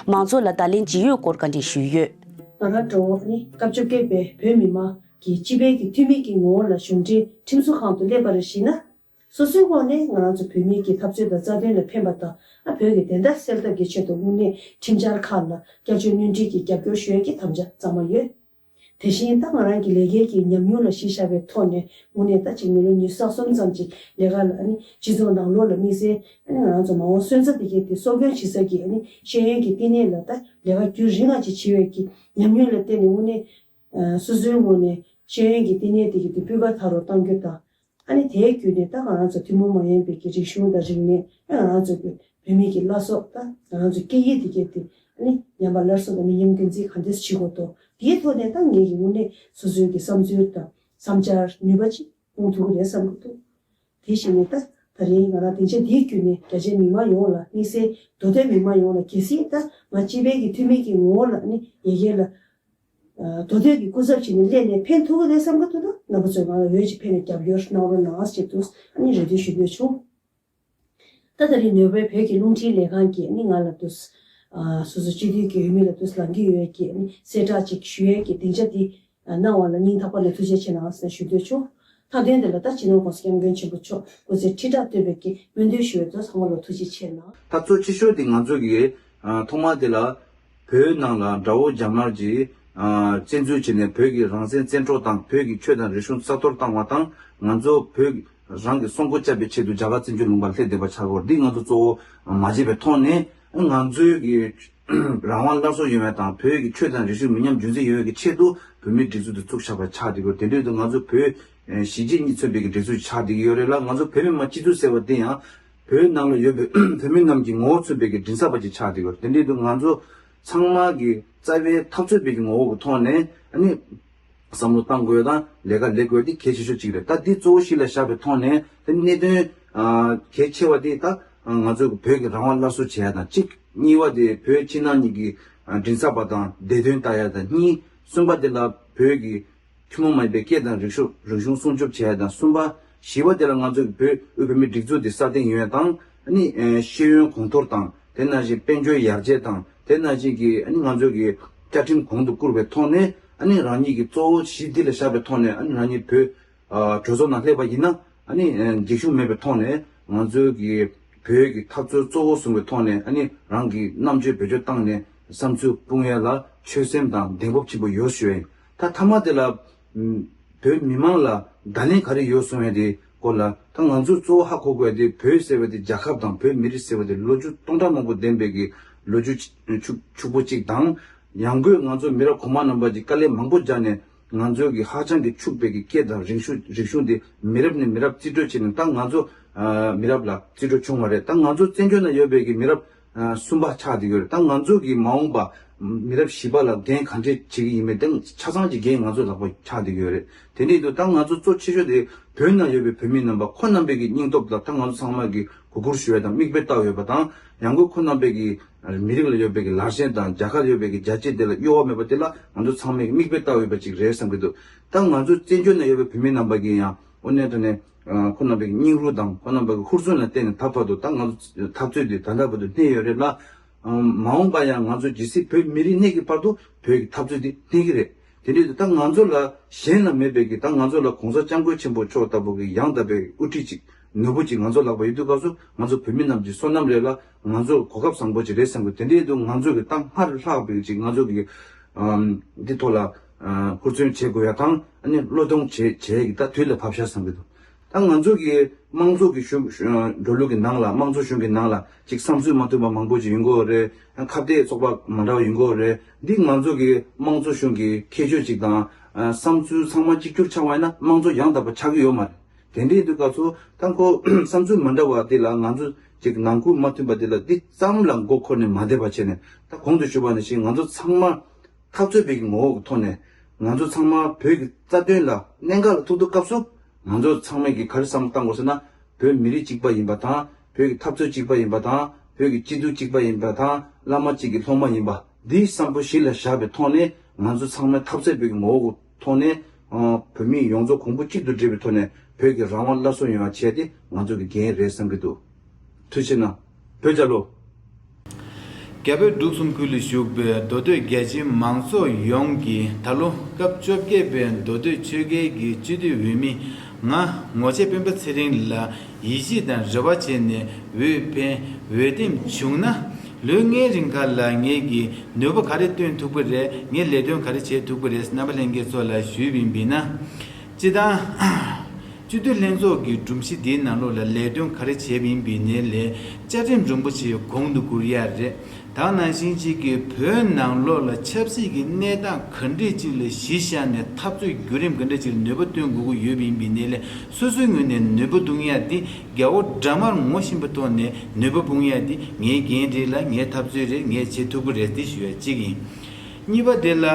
མང་ཚོགས་ལ་བརྡ་ལན་ཇི་ཡོད་སྐོར་བཀའ་འདྲི་ཞུས་ཡོད། ང་རང་འགྲོ་བ་ནི་སྐབས་བཅོ་བརྒྱད་པའི་བོད་མི་མང་གི་སྤྱི་པའི་གི་འཐུས་མི་གི་ངོ་བོ་ལ་གཞུང་འབྲེལ་ཁྲིམས་བཟོ་ཁང་དུ་སླེབས་པར་གཞིགས་ན། སོ་སོའི་ངོས་ནས་ང་རང་ཚོ་བོད་མིའི་གི་འཐབ་རྩོད་དང་རྩ་དོན་ལ་ཕན་པ་དང་། ཨ་བོད་ཀྱི་བདེན་མཐའ་གསལ་ཐབས་ཀྱི་ཆེད་དུ་དངོས་གནས་ཁྲིམས་འཆར་ཁག་ལ་བསྐྱར་བཅོས་སྣོན་འཕྲི་གི་རྒྱབ་སྐྱོར་ཞུ་ཡས་ཀྱི་དམ་བཅའ་གཙང་མ་ཡོད། དེ་བཞིན་ད་ང་རང་གི་ལས་ཀའི་གི་ཉམས་མྱོང་ལ་གཞི་བཞག་པའི་ཐོག་ནས་དངོས་གནས་ད་ཅིག་མི་ལོ་ཉི་ཤུ་རྩ་གསུམ་ཙམ་ཅིག་ལས་ཀ་ལ་ཨ་ནི་སྤྱི་ཚོགས་ནང་ལོགས་ལ་དམིགས་བསལ་ཨ་ནི་ང་རང་ཚོ་མ་འོངས་སོན་རྩ་དེ་གའི་དེ་གསོ་སྐྱོང་བྱེད་ས་གི་ཨ་ནི་ཤེས་ཡོན་གྱི་བསྟི་གནས་ལ་ད་ལས་ཀ་རྒྱུན་རིང་ང་ཅིག་བྱེད་པའི་གི་ཉམས་མྱོང་ལ་བརྟེན་ནས་དངོས་གནས་ཨ་སོ་སོའི་ངོས་ནས་ཤེས་ཡོན་གྱི་བསྟི་གནས་དེ་གའི་དེ་སྤུས་ཀ་དར་རུ་གཏང་རྒྱུ་དང་། ཨ་ནི་དེའི་བརྒྱུད་ནས་ད་ང་རང་ཚོ་ཐུན་མོང་མ་ཡིན་པའི་གི་རིག་གཞུང་དང་རིག་གནས། ཨ་ང་རང་ཚོ་གི་བོད་མི་གི་བླ་སྲོག་དང་ང་རང་ཚོ་སྐད་ཡིག་དེ་གའི་དེ་ཨ་ནི་ཉམས་པ་སླར་གསོ་དང་མི་ཉམས་རྒྱུན་འཛིན་གང་འདྲས་བྱེད་དགོས་དོ། དེའི་ཐོག་ནས་ད་ངེད་ཀྱི་དངོས་གནས་སོ་སོའི་གི་བསམ་ཚུལ་དང་བསམ་འཆར་ནུས་པ་ཅིག་སྤུངས་ཐུབ་ཀྱི་རེད་བསམ་གྱི་འདུག་དེ་བཞིན་ནས་ད་ད་རིང་ང་རང་སྡིངས་ཆ་འདིའི་བརྒྱུད་ནས་རྒྱ་ཆེའི་མི་མང་ཡོངས་ལ། དམིགས་བསལ་མདོ་སྟོད་མི་མང་ཡོངས་ལ། གལ་སྲིད་ད་ང་སྤྱི་པའི་གི་འཐུས་མི་གི་ངོ་བོ་ལ་ཨ་ནི་ཡ་གིར་ལ་མདོ་སྟོད་ཀྱི་སྐུ་ཚབ་བྱས་ནས་སླེབས་ནས་ཕན་ཐོགས་ཀྱི་རེད་བསམ་གྱི་འདུག་ན་རྣམ་པ་ཚོས་ང་ལ་འོས་ཅིག་ཕན་ནས་རྒྱབ་སྐྱོར་གནང་རོགས་གནང་ཞེས་དུ་ཨ་ནི་རེ་འདུན་ཞུ་འདོད་བྱུང་། ད་ད་རེས་ནོར་ཝེ་བོད་ཀྱི་རླུང་འཕྲིན་ལས་ཁང་གིས་ཨ་ནི་ང་ལ་དུས་སོ་སོ་སྤྱི་འཐུས་ཀྱི་འོས་མི་ལ་དུས་ལངས་ཀྱི་ཡོད་ཀྱི་ཨ་ནི་གསལ་བསྒྲགས་ཅིག་ཞུ་ཡས་ཀྱི་སྡིངས་ཆ་འདི་གནང་བ་ལ་སྙིང་ཐག་པ་ནས་ཐུགས་རྗེ་ཆེ་གནང་ཟེར་ཞུ་འདོད་བྱུང་། མཐའ་དོན་དེ་ལ་ད་སྤྱི་ནོར་༸གོང་ས་༸སྐྱབས་མགོན་ཆེན་པོ་མཆོག་སྐུ་ཚེ་ཁྲི་ཕྲག་བརྟན་པའི་གི་སྨོན་འདུན་ཞུ་བའི་དུས་ཚང་མ་ལ་ཐུགས་རྗེ་ཆེ་གནང་། ད་གཙོ་ཆེ་ཤོས་དེ་ང་ཚོ་གི་ཨ་ཐོག་མ་དེ་ལ་བོད་ནང་ལ་དགྲ་བོ་རྒྱ་དམར་གྱིས་ཨ་བཙན་འཛུལ་བྱས་ནས་བོད་ཀྱི་རང་བཙན་བཙན་འཕྲོག་བཏང་། བོད་ཀྱི་ཆོས་དང་རིག་གཞུང་གསར་གཏོད་བཏང་བ་དང་། ང་ཚོ་བོད་རང་གི་སྲོག་མགོ་བཅད་པའི་ཆེད་དུ་རྒྱ་གར་བཙན་བྱོལ་ལུང་པར་སླེབས་བསྡད་པ་ཆགས་ཡོད། འདི་ང་ཚོ་གཙོ་བོ་མ་བརྗེད་པའི་ཐོག་ནས། ང་ཚོའི་གི་རང་དབང་སླར་གསོ་ཡོང་བ་དང་། བོད་ཀྱི་ཆོས་དང་རིག་གཞུང་མི་ཉམས་རྒྱུན་འཛིན་ཡོང་བའི་གི་ཆེད་དུ་བོད་མིའི་སྒྲིག་འཛུགས་དེ་བཙུགས་བཞག་པ་ཆགས་བསྡད་ཡོད། དེ་འདྲའི་དུས་ང་ཚོ་བོད་གཞིས་བྱེས་གཉིས་མཚོན་པའི་གི་སྒྲིག་འཛུགས་ཆགས་བསྡད་ཀྱི་ཡོད་རེད་ལ། ང་ཚོ་བོད་མི་མང་སྤྱི་འཐུས་ཟེར་བ་དེ་ཡང་བོད་ནང་ལ་ཡོད་པའི་བོད་མི་རྣམས་ཀྱི་ངོ་བོ་མཚོན་པའི་གི་མགྲིན་ཚབ་པ་ཅིག་ཆགས་བསྡད་ཡོད། དེ་འདྲའི་དུས་ང་ཚོ་ཚང་མ་གི་རྩ་བའི་འཐབ་རྩོད་པའི་གི་ངོ་བོ་གི་ཐོག་ནས་ཨ་ནི་བསམ་བློ་གཏང་དགོས་དང་ལས་ཀ་ལས་དགོས་དེ་གལ་ཆེ་ཤོས་གཅིག་རེད། ད་འདི་གཙོ་བོ་གཞི་ལ་བཞག་པའི་ཐོག་ནས་དེ་གནད་དོན་ཨ་གལ་ཆེ་བ་དེ་ད་ང་ཚོ་བོད་ཀྱི་རང་དབང་སླར་གསོ་བྱེད་ཡ་དང་གཅིག། གཉིས་པ་དེ་བོད་ཕྱི་ནང་གཉིས་ཀྱི་ཨ་མགྲིན་ཚབ་པ་དང་བདེ་དོན་ལྟ་ཡ་དང་གཉིས། གསུམ་པ་དེ་ལ་བོད་ཀྱི་ཐུན་མོང་མ་ཡིན་པའི་སྐད་དང་རིག་གཞུང་རིག་གཞུང་སྲུང་སྐྱོབ་བྱེད་ཡ་དང་གསུམ་པ། བཞི་པ་དེ་ལ་ང་ཚོ་གི་བོད་དབུས་བོད་མིའི་སྒྲིག་འཛུགས་དེ་སྲ་བརྟན་ཡོང་ཡ་དང་། ཨ་ནི་ཤེས་ཡོན་གོང་མཐོར་དང་། དེ་ནང་བཞིན་དཔལ་འབྱོར་ཡར་རྒྱས་དང་། དེ་ནང་བཞིན་གྱི་ཨ་ནི་ང་ཚོ་གི་བཅའ་ཁྲིམས་གོང་དུ་བཀུར་བའི་ཐོག་ནས། ཨ་ནི་རང་ཉིད་ཀྱི་གཙོ་བོ་གཞི་འདི་ལ་བཞག་པའི་ཐོག་ནས། ཨ་ནི་རང་ཉིད་བོད་ཨ་གྲོས་ཚོགས་ནང་སླེབས་པ་ཡིན་ན། ཨ་ནི་ཨ་འགྱིག་ཤུགས་མེད་པའི་ཐོག་ནས་ང་ཚོའི་གི་བོད་ཀྱི་འཐབ་རྩོད་གཙོ་བོ་བཟུང་བའི་ཐོག་ནས། ཨ་ནི་རང་གི་རྣམ་དཔྱོད་བེད་སྤྱོད་བཏང་ནས་བསམ་ཚུལ་སྤུངས་ཡ་ལ་ཆོད་སེམས་དང་གདེང་སྤོབས་ཆེན་པོ་ཡོད་ཞུ་ཡ་ཡིན། ད་མཐའ་མ་དེ་ལ་ཨམ་བོད་མི་མང་ལ་བརྡ་ལན་ག་རེ་ཡོད་གསུང་ཡ་དེ་སྐོར་ལ། ད་ང་ཚོས་གཙོ་བོ་ཧ་གོ་དགོས་ཡ་དེ། བོད་ཟེར་བ་དེ་རྒྱལ་ཁབ་དང་བོད་མི་རིགས་ཟེར་བ་དེ་ལོ་རྒྱུས་སྟོང་ཕྲག་མང་པོ་ལྡན་པའི་གི་ལོ་རྒྱུས་ཕྱུག་ཕྱུག་པོ་གཅིག་དང་། ཡང་སྒོས་ང་ཚོ་མི་རབས་གོང་མ་རྣམ་པ་གྱིས་དཀའ་ལས་མང་པོ་བརྒྱབ་ནས་ ང་ཚོའི་གི་ཧ་ཅང་གི་ཕྱུག་པའི་གི་སྐད་དང་རིག་གཞུང་རིག་གཞུང་དེ་མི་རབས་ནས་མི་རབས་རྩིས་སྤྲོད་བྱས་ནས། ད་ང་ཚོ་ཨ་མི་རབས་ལ་རྩིས་སྤྲོད་བྱུང་བ་རེད། ད་ང་ཚོ་བཙན་བྱོལ་ནང་ཡོད་པའི་གི་མི་རབས་ཨ་གསུམ་པ་ཆགས་བསྡད་ཡོད་རེད། ད་ང་ཚོ་གི་མ་འོངས་པ་མི་རབས་བཞི་པ་ལ་འགན་ག་འདྲས་བྱེད་ཀྱི་ཡིན་མིན་དེ་ཆ་ཚང་གི་འགན་ང་ཚོ་ལག་པ་ཆགས་བསྡད་ཡོད་རེད། དེ་འདྲ་ཡིན་དུས་ད་ང་ཚོ་གཙོ་ཆེ་ཤོས་དེ་བོད་ནང་ཡོད་པའི་བོད་མི་རྣམ་པ་ཁོང་རྣམ་པའི་གི་སྙིང་སྟོབས་ལ་ད་ང་ཚོ་ཚང་མ་གི་གུས་བཀུར་ཞུ་ཡ་དང་མིག་དཔེ་ལྟ་ཡོད་པ་དང་། ཡང་སྒོས་ཁོང་རྣམ་པའི་གི་མི་རིགས་ལ་ཡོད་པའི་གི་ལར་ཞེན་དང་རྒྱལ་ཁབ་ཡོད་པའི་གི་རྒྱལ་གཅེས་དེ་ལ་གཡོ་བ་མེད་པ་དེ་ལ་ང་ཚོ་ཚང་མས་མིག་དཔེ་ལྟ་འོས་པ་ཅིག་རེད་བསམ་གྱི་འདུག་ད་ང་ཚོ་བཙན་བྱོལ་ནང་ཡོད་པའི་བོད་མི་རྣམ་པ་གིས་ཡང་དངོས་གནས་དྲང་གནས་ཁོང་རྣམ་པའི་གི་སྙིང་རུས་དང་ཁོང་རྣམ་པའི་གི་ཧུར་བརྩོན་ལ་བརྟེན་ནས་ད་བར་དུ་ད་ང་ཚོ་འཐབ་རྩོད་འདི་ད་ལྟ་བར་དུ་སྣེ་ཡོད་རེད་ལ། མ་འོངས་པ་ཡང་ང་ཚོ་ཇི་སྲིད་བོད་མི་རིགས་གནས་ཀྱི་བར་དུ་བོད་ཀྱི་འཐབ་རྩོད་འདི་གནས་ཀྱི་རེད། དེ་འདྲ་ཡིན་དུས་ད་ང་ཚོ་ལ་གཞན་ལ་མེད་པའི་གི་ད་ང་ཚོ་ལ་གོང་ས་སྐྱབས་མགོན་ཆེན་པོ་མཆོག་ལྟ་བུ་གི་ཡང་དག་པའི་དབུ་ཁྲིད་ཅིག་ནོར་བུ་ཅིག་ང་ཚོ་ལག་པ་ཡོད་དུས་སྐབས་སུ་ང་ཚོ་བོད་མི་རྣམས་ཀྱི་བསོད་ནམས་རེད་ལ། ང་ཚོ་གོ་སྐབས་བཟང་པོ་ཅིག་རེད་བསམ་གི། དེ་འདྲ་ཡིན་དུས་ང་ཚོ་གི་ད་སྔར་ལྷག་པའི་ཅིག་ང་ཚོ་གི་ཨམ་འདི་ཐོག་ལ་ཨ་ཧུར་བརྩོན་བྱེད་དགོས་ཡ་དང་ཨ་ནི་བློས་གཏོང་བྱེད་བྱེད་ཀྱི་ད་དུས་ལ་བབ་ཤག་བསམ་གི་འདུག་ད་ང་ཚོ་གི་དམངས་གཙོ་གི་གཞུང་འགྲོ་ལུགས་ཀྱི་ནང་ལ་དམངས་གཙོ་གཞུང་གི་ནང་ལ་ཅིག་བསམ་ཚུལ་མ་མཐུན་པ་མང་པོ་ཅིག་ཡོང་གི་ཡོད་རེད། ཁ་གཏད་ཚོགས་པ་མ་འདྲ་བ་ཡོང་གི་ཡོད་རེད། འདི་ང་ཚོ་གི་དམངས་གཙོ་གཞུང་གི་ཁྱད་ཆོས་ཅིག་དང་ཨ་བསམ་ཚུལ་ཚང་མ་གཅིག་གྱུར་ཆགས་པ་ཡིན་ན་དམངས་གཙོ་ཡང་དག་པ་ཆགས་ཀྱི་ཡོད་མ་རེད། དེ་འདྲའི་དུས་སྐབས་སུ་ད་ཁོ་བསམ་ཚུལ་མ་འདྲ་བ་དེ་ལ་ང་ཚོ་ཅིག་ནང་ཁུལ་མ་མཐུན་པ་དེ་ལ་འདི་ཙམ་ལ་མགོ་འཁོར་ནས་མ་བསྡད་པ་བྱས་ནས། ད་གོང་དུ་ཞུས་པ་ནང་བཞིན་ང་ཚོ་ཚང་མ་འཐབ་རྩོད་པའི་ངོ་བོ་གི་ཐོག་ནས་ང་ཚོ་ཚང་མ་བོད་ཀྱི་རྩ་དོན་ལ་གནད་འགག་ལ་ཐུག་དུས་སྐབས་སུ་ང་ཚོ་ཚང་མས་ཀྱི་ག་རེ་བསམ་བློ་བཏང་དགོས་ཟེར་ན། བོད་མི་རིགས་གཅིག་པ་ཡིན་པ་དང་བོད་ཀྱི་འཐབ་རྩོད་གཅིག་པ་ཡིན་པ་དང་བོད་ཀྱི་སྐྱིད་སྡུག་གཅིག་པ་ཡིན་པ་དང་བླ་མ་གཅིག་གི་སློབ་མ་ཡིན་པ་འདི་བསམ་བློ་གཞི་ལ་བཞག་པའི་ཐོག་ནས་ང་ཚོ་ཚང་མས་འཐབ་རྩོད་པའི་ངོ་བོ་གི་ཐོག་ནས་ཨ་བོད་མི་ཡོངས་རྫོགས་གོང་བུ་གཅིག་ཏུ་སྒྲིལ་བའི་ཐོག་ནས་བོད་ཀྱི་རང་དབང་སླར་གསོ་ཡོང་བ་བྱས་ཏེ་ང་ཚོ་གི་འགན་རེད་བསམ་གྱི་འདུག་ཐུགས་རྗེ་གནང་། བོད་རྒྱལ་ལོ། རྒྱ་བོད་འབྲུག་གསུམ་ཁུལ་ལ་བཞུགས་པའི་མདོ་སྟོད་རྒྱ་ཆེའི་མང་ཚོགས་ཡོངས་ཀྱིས་ད་ལོ་སྐབས་བཅོ་བརྒྱད་པའི་མདོ་སྟོད་ཆོལ་ཁའི་གི་སྤྱི་འཐུས་འོས་མི་ང་ངོ་ཆེ་སྤེན་པ་ཚེ་རིང་ལ་ཡིད་ཆེས་དང་རེ་བ་བྱས་ནས་འོས་འཕེན་འོས་འདེམས་བྱུང་ན། ལོ་ལྔའི་རིང་ག་ལ་ངེད་ཀྱིས་ནུས་པ་ག་རེ་བཏོན་ཐུབ་ཀྱི་རེད། ངས་ལས་དོན་ག་རེ་བྱེད་ཐུབ་ཀྱི་རེད། རྣམ་པ་ལྷན་རྒྱས་ཚོ་ལ་ཞུས་པ་ཡིན་ན། སྤྱི་བཏང་སྤྱི་འཐུས་ལྷན་ཚོགས་ཀྱི་སྒྲོམ་གཞི་འདིའི་ནང་ལོགས་ལ་ལས་དོན་ག་རེ་བྱས་པ་ཡིན་པའི་ནས་ལས་བཅའ་ཁྲིམས་རིན་པོ་ཆེ་གོང་དུ་བཀུར་ཡ་རེད། ད་ག་ནང་བཞིན་གཅིག་གི་བོད་ནང་ལོགས་ལ་ཆབ་སྲིད་ཀྱི་གནས་སྟངས་ག་འདྲས་ཅིག་ལ་གཞི་བཞག་ནས་འཐབ་རྩོད་བརྒྱུད་རིམ་ག་འདྲས་ཅིག་ལ་ནུས་པ་བཏོན་དགོས་ཀྱི་ཡོད་པ་ཡིན་པའི་ནས་ལས་སོ་སོའི་ངོས་ནས་ནུས་པ་བཏོན་ཡ་འདི་རྒྱལ་བ་དགྲ་དམར་ངོ་ཤེས་པའི་ཐོག་ནས་ནུས་པ་སྤུངས་ཡ་འདི་ངའི་འགན་རེད་ལ་ངའི་འཐབ་རྩོད་རེད། ངས་བྱེད་ཐུབ་ཀྱི་རེད་འདི་ཞུ་ཡ་གཅིག་ཡིན། གཉིས་པ་དེ་ལ་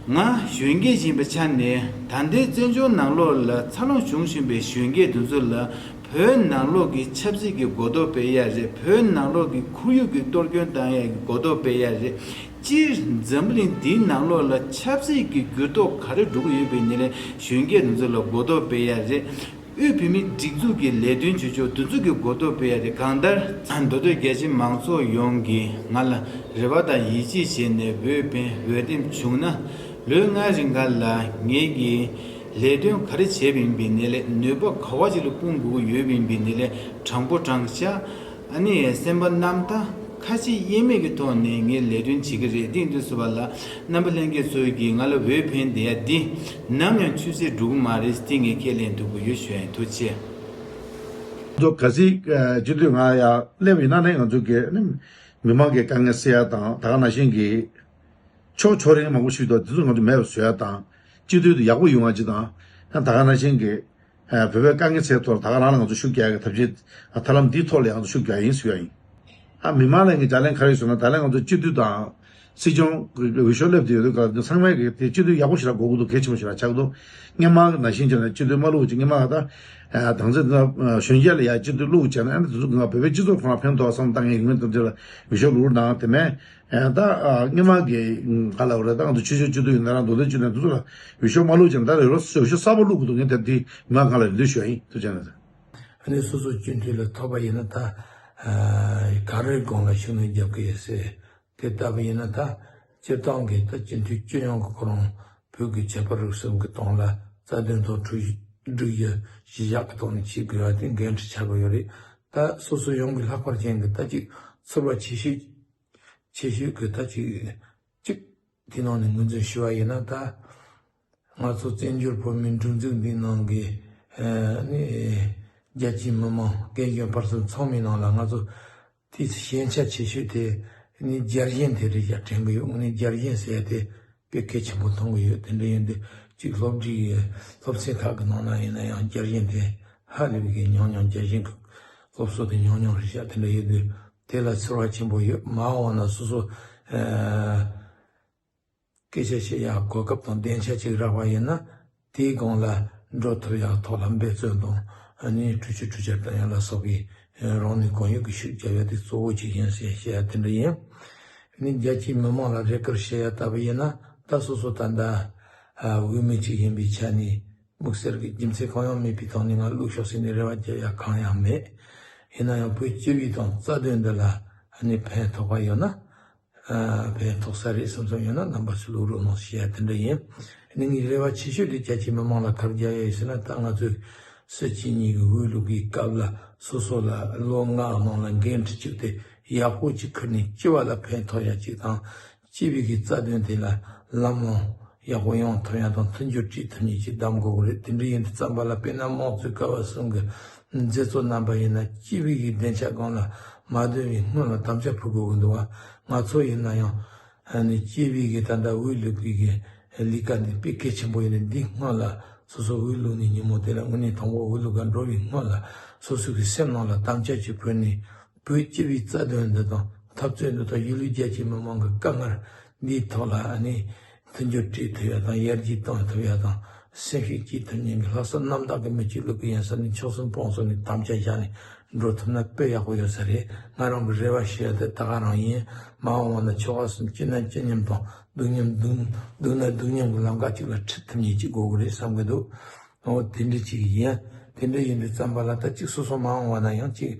ང་གཞོན་སྐྱེས་ཡིན་པའི་ཆ་ནས་ད་ལྟའི་བཙན་བྱོལ་ནང་ལོགས་ལ་འཚར་ལོངས་བྱུང་བཞིན་པའི་གཞོན་སྐྱེས་དེ་ཚོ་ལ་བོད་ནང་ལོགས་ཀྱི་ཆབ་སྲིད་ཀྱི་གོ་རྟོགས་སྤེལ་ཡ་རེད། བོད་ནང་ལོགས་ཀྱི་ཁོར་ཡུག་གི་གཏོར་སྐྱོན་བཏང་ཡ་གི་གོ་རྟོགས་སྤེལ་ཡ་རེད། སྤྱིར་འཛམ་བུ་གླིང་འདིའི་ནང་ལོགས་ལ་ཆབ་སྲིད་ཀྱི་འགྱུར་ལྡོག་ག་རེ་འགྲོ་གི་ཡོད་པའི་ནི་ལས་གཞོན་སྐྱེས་དེ་ཚོ་ལ་གོ་རྟོགས་སྤེལ་ཡ་རེད། དབུས་བོད་མིའི་སྒྲིག་འཛུགས་ཀྱི་ལས་དོན་བྱེད་ཕྱོགས་དེ་ཚོ་གི་གོ་རྟོགས་སྤེལ་ཡ་རེད། གང་ལྟར་མདོ་སྟོད་རྒྱ་ཆེའི་མང་ཚོགས་ཡོངས་ཀྱིས་ང་ལ་རེ་བ་དང་ཡིད་ཆེས་བྱས་ནས་འོས་འཕེན་འོས་འདེམས་བྱུང་ན། ལོ་ལྔའི་རིང་ག་ལ་ངེད་ཀྱིས་ལས་དོན་ག་རེ་བྱས་པ་ཡིན་པའི་ནི་ལས་ནུས་པ་ག་བ་ཅིག་ལ་སྤུངས་དགོས་ཀྱི་ཡོད་པ་ཡིན་པའི་ནི་ལས་དྲང་པོ་དྲང་བཞག་ཨ་ནི་སེམས་པ་རྣམ་དག་ཁ་ཕྱིར་དབྱེར་མེད་ཀྱི་ཐོག་ནས་ངས་ལས་དོན་བྱེད་ཀྱི་རེད། དེ་ཡིན་དུས་སུ་བ་ལ་རྣམ་པ་ལྷན་རྒྱས་ཚོས་ཀྱིས་ང་ལ་འོས་འཕེན་བསྡད་ཡ་འདི་ནམ་ཡང་ཆུད་ཟོས་འགྲོ་གི་མ་རེད། དེ་ངས་ཁས་ལེན་ཐུབ་ཀྱི་ཡོད་ཞུ་ཡ་ཡིན། ཐུགས་རྗེ་ཆེ། ང་ཚོ་གལ་སྲིད་སྤྱི་འཐུས་ང་ཡ་སླེབས་ཡིན་ན་ནི་ང་ཚོ་གི་ནི་མི་མང་གི་དཀའ་ངལ་སེལ་ཡ་དང་ད་ག་ནང་བཞིན་གྱི་ཕྱོགས་ཕྱོགས་རིས་མང་པོ་ཞིག་འདུག་དེ་ཚོ་ང་ཚོ་མེད་པ་བཟོ་ཡ་དང་སྤྱི་འཐུས་དེ་ཡག་པོ་ཡོང་བ་ཅིག་དང་ད་ག་ནང་བཞིན་གྱི་བོད་པའི་དཀའ་ངལ་སེལ་ཐོག་ད་ག་རང་ལ་ང་ཚོ་ཤུགས་རྒྱག་ཡག་གི་ཐབས་ཤེས་ཐབས་ལམ་འདིའི་ཐོག་ལ་ང་ཚོ་ཤུགས་རྒྱག་ཡིན་ཟེར་ཡ་ཡིན། ཨ་མི་མང་ལ་ངས་ལྗགས་ལན་ག་རེ་ཡོད་ཟེར་ན་ད་ལན་ང་ཚོ་སྤྱི་འཐུས་དང་སྲིད་སྐྱོང་འོས་ཤོག་སླེབས་བསྡད་ཡོད་དུས་ག་ལ་འདི་ཚང་མས་གི་དེ་སྤྱི་འཐུས་ཡག་པོ་ཞིག་ལ་དགོས་ཀྱི་འདུག་གལ་ཆེན་པོ་ཞིག་ལ་ཆགས་འདུག་སྔོན་མ་གི་ནང་བཞིན་བྱས་ན་སྤྱི་འཐུས་མ་བླུགས་ཀྱི་སྔོན་མ་ག་ད་དང་ཚེ་གཞོན་སྐྱེས་ལ་ཡ་སྤྱི་འཐུས་བླུགས་བྱས་ན་ཨ་ནི་དེ་ཚོ་གི་ང་བོད་པའི་སྤྱི་ཚོགས་ཁོ་རང་ཕན་ཐོགས་བསམ་བཏང་ཡས་ཡིན་ངོས་དང་དེ་ལ་འོས་ཤོག་བླུགས་དང་དེ་མིན། ད་སྔོན་མ་གི་ག་ལ་བ་རེད། ད་ང་ཚོ་ཆོས་ཕྱོགས་སྤྱི་འཐུས་ཡིན་ན་རང་མདོ་སྟོད་སྤྱི་འཐུས་དེ་ཚོ་ལ་འོས་ཤོག་མ་བླུགས་ཀྱང་ད་རེ་རོ་འོས་ཤོག་གསར་པ་བླུགས་དགོས་འདུག་ངས་ད་འདི་མ་གང་ལ་རེ་འདུན་ཞུ་ཡ་ཡིན། ཐུགས་རྗེ་གནང་། ཨ་ནི་སོ་སོ་སྤྱི་འཐུས་ལ་ཐོབ་པ་ཡིན་ན་ད་ག་རེ་དགོངས་ལ་ཤུགས་སྣོན་རྒྱབ་ཀྱི་ཡོད་ཟེར་དེ་ལྟ་བུ་ཡིན་ན་ད་སྤྱིར་བཏང་གི་ད་སྤྱི་འཐུས་སྤྱི་ཡོངས་ཀྱི་ཁོ་རང་བོད་ཀྱི་ཁྱད་པར་རིག་གསུམ་གྱི་སྟེང་ལ་རྩ་དོན་ཐོག་སྒྲིག་གཞི་གཞི་བཞག་གི་ཐོག་ནས་བྱེད་དགོས་པ་དེ་འགན་འཁྲི་ཆགས་ཀྱི་ཡོད་རེད། ད་སོ་སོ་ཡོངས་ཀྱི་ལྷག་པར་ཅན་གྱི་ད་ཅིག་ཚོར་བ་ཆེ་ཤོས་ཆེ་ཤོས་ཀྱི་ད་ཅིག་གཅིག་དེ་ནང་ནས་ངོས་འཛིན་ཞུ་བ་ཡིན་ན་ད་ང་ཚོ་བཙན་བྱོལ་བོད་མིའི་སྒྲིག་འཛུགས་འདིའི་ནང་གི་ནི་རྒྱལ་སྤྱིའི་མི་མང་སྐད་གཞན་བར་གསུམ་ཚང་མའི་ནང་ལ་ང་ཚོ་དེའི་ཞན་ཆ་ཆེ་ཤོས་དེ་ནི་རྒྱལ་ཞེན་དེ་རེད་ཤག་དྲན་གི་ཡོད། ནི་རྒྱལ་ཞེན་ཟེར་ཡ་དེ་དཔེ་གལ་ཆེན་པོ་མཐོང་གི་ཡོད། དེ་འདྲ་ཡིན་དུས་ གཅིག་སློབ་ཁྲིད་ཀྱི་སློབ་ཚན་ཁག་གི་ནང་ན་ཡིན་ན་ཡང་རྒྱ་གཞས་དེ་ཧ་ལས་པའི་གི་ཉུང་ཉུང་། རྒྱ་གཞས་ཀྱི་སློབ་གསོ་དེ་ཉུང་ཉུང་རེད་ཤག་དེ་འདྲ་ཡོད་དུས་དེ་ལ་ཚོར་བ་ཆེན་པོ་ཡོད། མ་འོངས་པ་ན་སོ་སོ་ཨ་སྐད་ཆ་བཤད་ཡག་གོ་སྐབས་དང་སྡིངས་ཆ་ཅིག་རག་པ་ཡིན་ན། དེའི་སྒང་ལ་འགྲོ་ཐུབ་ཡག་ཐོག་ལ་འབད་བརྩོན་དང་། ཨ་ནི་གྲོས་ཆོད་གྲོས་འཆར་བཏོན་ཡག་ལ་སོགས་པའི་རང་ནུས་གང་ཡོད་ཀྱིས་ཤུགས་རྒྱབ་ཡག་དེ་གཙོ་བོ་གཅིག་ཡིན་ཟེར་བཤད་ཡག་དེ་འདྲ་ཡིན། ཨ་ནི་རྒྱལ་སྤྱིའི་མི་མང་ལ་རེ་སྐུལ་བྱེད་ཡག་ལྟ་བུ་ཡིན་ན། ད་སོ་སོ་ད་ལྟ་ཨ་འོས་མི་གཅིག་ཡིན་པའི་ཆ་ནས་དམིགས་བསལ་གྱི་རྒྱུ་མཚན་གང་ཡང་མེད་པའི་ཐོག་ནས་ང་ལུག་ཤོག་ཟེར་ནས་རེ་བ་རྒྱག་ཡག་གང་ཡང་མེད། ཡིན་ན་ཡང་བོད་སྤྱི་པའི་དང་རྩ་དོན་འདི་ལ་ཨ་ནི་ཕན་ཐོགས་པ་ཡོད་ན། ཨ་ཕན་ཐོགས་ས་རེད་བསམ་བསམ་ཡོད་ན་རྣམ་པ་ཚོས་བླུག་རོགས་གནང་ཞེས་ཡ་དེ་འདྲ་ཡིན། ཨ་ནི་ངའི་རེ་བ་ཆེ་ཤོས་དེ་རྒྱལ་སྤྱིའི་མི་མང་ལ་ག་རེ་རྒྱག་ཡ་ཡིན་ཟེར་ན། ད་ང་ཚོས་སྲིད་སྤྱི་གཉིས་ཀྱི་འོས་བླུག་གི་སྐབས་ལ་སོ་སོ་ལ་ལོ་ལྔ་ནང་ལ་འགན་འཁྲི་བཅུག་སྟེ་ཡག་པོ་ཅིག་འཁུར་ནས་སྤྱི་པ་ལ་ཕན་ཐོགས་ཡ་ཅིག་དང་། སྤྱི་པའི་གི་རྩ་དོན་དེ་ལ་ལམ་ལྷོང་ཡག་པོ་ཡོང་ཐུབ་ཡ་དང་མཐུན་འགྱུར་སྤྲད་ཐུབ་མཁན་ཅིག་གདམ་དགོས་ཀྱི་རེད། དེ་འདྲ་ཡིན་དུས་ཙམ་པ་ལ་དཔེར་ན་དམངས་གཙོའི་ཀ་བ་གསུམ་གྱི་མཛད་གཙོ་རྣམ་པ་ཡིན་ན། སྤྱི་པའི་གི་སྡིངས་ཆ་སྒང་ལ་མ་སྡོད་པའི་སྔོན་ལ་དམ་བཅའ་ཕུལ་དགོས་ཀྱི་འདུག་བ། ང་ཚོ་ཡིན་ན་ཡང་ཨ་ནི་སྤྱི་པའི་གི་ད་ལྟ་འོས་བླུག་པའི་གི་ལས་ཀ་འདི་དཔེ་གལ་ཆེན་པོ་ཡིན་ནས། འདི་སྔོན་ལ་སོ་སོ་འོས་བླུག་ནས་ཉིན་མོ་དེ་ལ་དངོས་གནས་དང་པོ་འོས་བླུག་ག་འགྲོ་བའི་སྔོན་ལ་སོ་སོ་གི་སེམས་ནང་ལ་དམ་བཅའ་ཅིག་ཕུལ་ནས། བོད་སྤྱི་པའི་རྩ་དོན་འདི་དང་འཐབ་རྩོད་འདི་དང་གཞིས་ལུས་རྒྱ་ཆེའི་མི་མང་གི་དཀའ་ངལ་འདིའི་ཐོག་ལ་ཨ་ནི་མཐུན་འགྱུར་སྤྲད་ཐུབ་ཡ་དང་ཡར་རྒྱས་གཏོང་ཐུབ་ཡ་དང་སེམས་ཤུགས་སྐྱེད་ཐུབ་མཁན་གྱི་ལྷག་བསམ་རྣམ་དག་གི་མི་གཅིག་བླུག་གི་ཡིན་ཟེར་ནས་ཆོལ་གསུམ་སྤོང་གསུམ་ནས་དམ་བཅའ་བཞག་ནས་འགྲོ་ཐུབ་ན་དཔེ་ཡག་པོ་ཡོད་ས་རེད། ང་རང་གི་རེ་བ་ཞུ་ཡ་དེ་ད་ག་རང་ཡིན། མ་འོངས་པ་ན་ཆོལ་ཁ་གསུམ་སྐྱིད་ན་སྐྱིད་མཉམ་དང་སྡུག་མཉམ་སྡུག་སྡུག་ན་སྡུག་མཉམ་གྱི་ལམ་ཁ་གཅིག་ལ་ཁྲིད་ཐུབ་མཁན་གཅིག་དགོས་ཀྱི་རེད་བསམ་གྱི་འདུག། འོ་དེ་འདྲ་ཅིག་ཡིན། དེ་འདྲ་ཡིན་དུས་ཙམ་པ་ལ་ད་ཅིག་སོ་སོ་མ་འོངས་པ་ན་ཡང་ཅིག་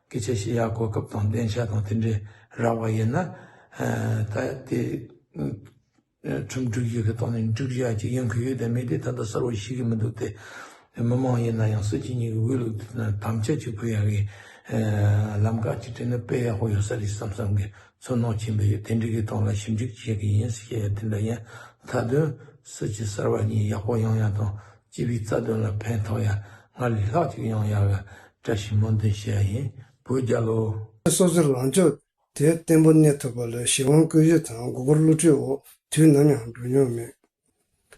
སྐད་ཆ་བཤད་ཡག་གོ་སྐབས་དང་སྡིངས་ཆ་དང་དེ་འདྲ་རག་པ་ཡིན་ན། ཨ་ད་དེ་ཨ་ཁྲིམས་སྒྲིག་གཞི་གི་ཐོག་ནས་སྒྲིག་གཞི་ཅིག་ཡོང་གི་ཡོད་དམ་མེད་དེ་ད་ལྟ་གསལ་པོ་ཤེས་ཀྱི་མི་འདུག་སྟེ། མི་མང་ཡིན་ན་ཡང་སྲིད་སྤྱི་གཉིས་ཀྱི་འོས་བླུག་དུས་ན་དམ་བཅའ་ཅིག་ཕུལ་ཡག་གི་ཨ་ལམ་ཁ་ཅིག་བྲིས་ན་དཔེ་ཡག་པོ་ཡོད་ས་རེད་བསམ་བསམ་གི་ཚོར་སྣང་ཆེན་པོ་ཡོད། དེ་འདྲ་གི་ཐོག་ལ་ཞིབ་འཇུག་བྱེད་ཀྱི་ཡིན་ཟེར་བཤད་ཡ་དེ་འདྲ་ཡིན། མཐའ་དོན་སྲིད་སྤྱི་གསར་པ་གཉིས་ཡག་པོ་ཡོང་ཡ་དང་། སྤྱི་པའི་རྩ་དོན་ལ་ཕན་ཐོགས་ཡ། སྔར་ལས་ལྷག་ཅིག་ཡོང་ཡག་གི་བཀྲ་ཤིས་སྨོན་འདུན་ཞུ་ཡ་ཡིན། བོད་རྒྱལ་ལོ། སོ་སོའི་ལངས་ཕྱོགས་དེ་བརྟན་པོ་གནས་ཐུབ་པ་ལ་གཞན་དབང་བསྐུལ་ཞིབ་དང་མགོ་སྐོར་བསླུ་བྲིད་འོག་དུས་ནམ་ཡང་འགྲོ་མྱོང་མེད།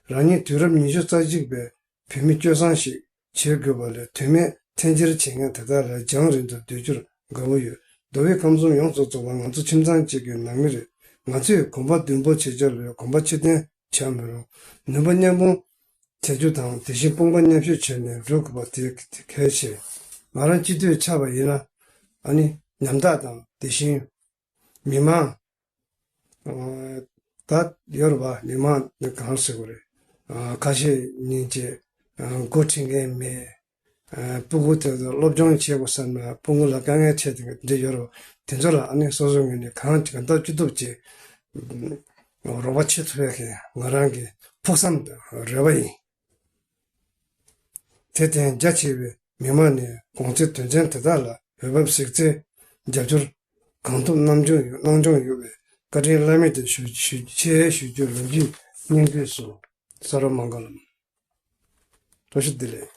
རང་ཉིད་དུས་རབས་ཉི་ཤུ་རྩ་གཅིག་པའི་བོད་མི་སྤྱོད་བཟང་ཞིག་བྱེད་དགོས་པ་ལས། དོན་མེད་འཐེན་འཁྱེར་བྱེད་མཁན་དེ་དག་ལས་རྒྱང་རིང་དུ་སྡོད་རྒྱུར་དགའ་པོ་ཡོད། མདོ་དབུས་ཁམས་གསུམ་ཡོངས་སུ་རྫོགས་པ་ང་ཚོ་ཁྱིམ་ཚང་གཅིག་གི་ནང་མི་རེད། ང་ཚོས་གོམ་པ་མདུན་སྤོ་བྱེད་རྒྱུ་ལས་གོམ་པ་ཕྱིར་འཐེན་བྱ་མི་རུང་། ནུས་པ་མཉམ་སྤུངས་བྱ་རྒྱུ་དང་། དེ་བཞིན་དཔུང་པ་མཉམ་གཤིབ་བྱས་ནས་འགྲོ་དགོས་པ་དེ་གལ་ཆེ། ང་རང་སྤྱི་འཐུས་ཆགས་པ་ཡིན་ན། ཨ་ནི་ཉམ་ཐག་དང་དེ་བཞིན་མི་མང་། ཨ་ད་ཡོད་རེད་པ། མི་མང་ནི་གང་ཟེར་དགོས་རེད། ཨ་ཁ་ཤས་ཉིན་གཅིག་ཨ་འགོ་ཁྲིད་མཁན་མེད། ཨ་སྤུ་གུ་དེ་ཚོ་སློབ་སྦྱོང་བྱེད་དགོས་བསམ་ན་སྤུ་གུ་ལ་དཀའ་ངལ་འཕྲད་དེ་འདི་ཡོད་རེད་པ། དེ་ཚོ་ལ་ཨ་ནི་སོ་སོའི་ངོས་ནས་གང་གང་ཐུབ་ཅི་ཐུབ་ཀྱིས་རོགས་པ་བྱེད་ཐུབ་ཡག་གི་ང་རང་གི་ཕུགས་བསམ་དང་རེ་བ་ཡིན། དེར་བརྟེན་རྒྱ་ཆེ་བའི་མི་མང་ནས་གོང་ཚད་དོན་ཚན་དེ་དག་ལ་འོས་བབ་གཟིགས་ཚེ་རྒྱབ་སྐྱོར་གང་ཐུབ་གནང་སྐྱོང་ཡོད་གནང་སྐྱོང་ཡོད་པའི་བཀའ་དྲིན་བླ་མེད་དུ་ཞུ་ཞུ་ཆེ་ཞུ་རྒྱུ་ལོ་རྒྱུས་སྙིང་བསྡུས་སོ། ས་རོ་མངྒ་ལམ། བཀྲ་ཤིས་བདེ་ལེགས།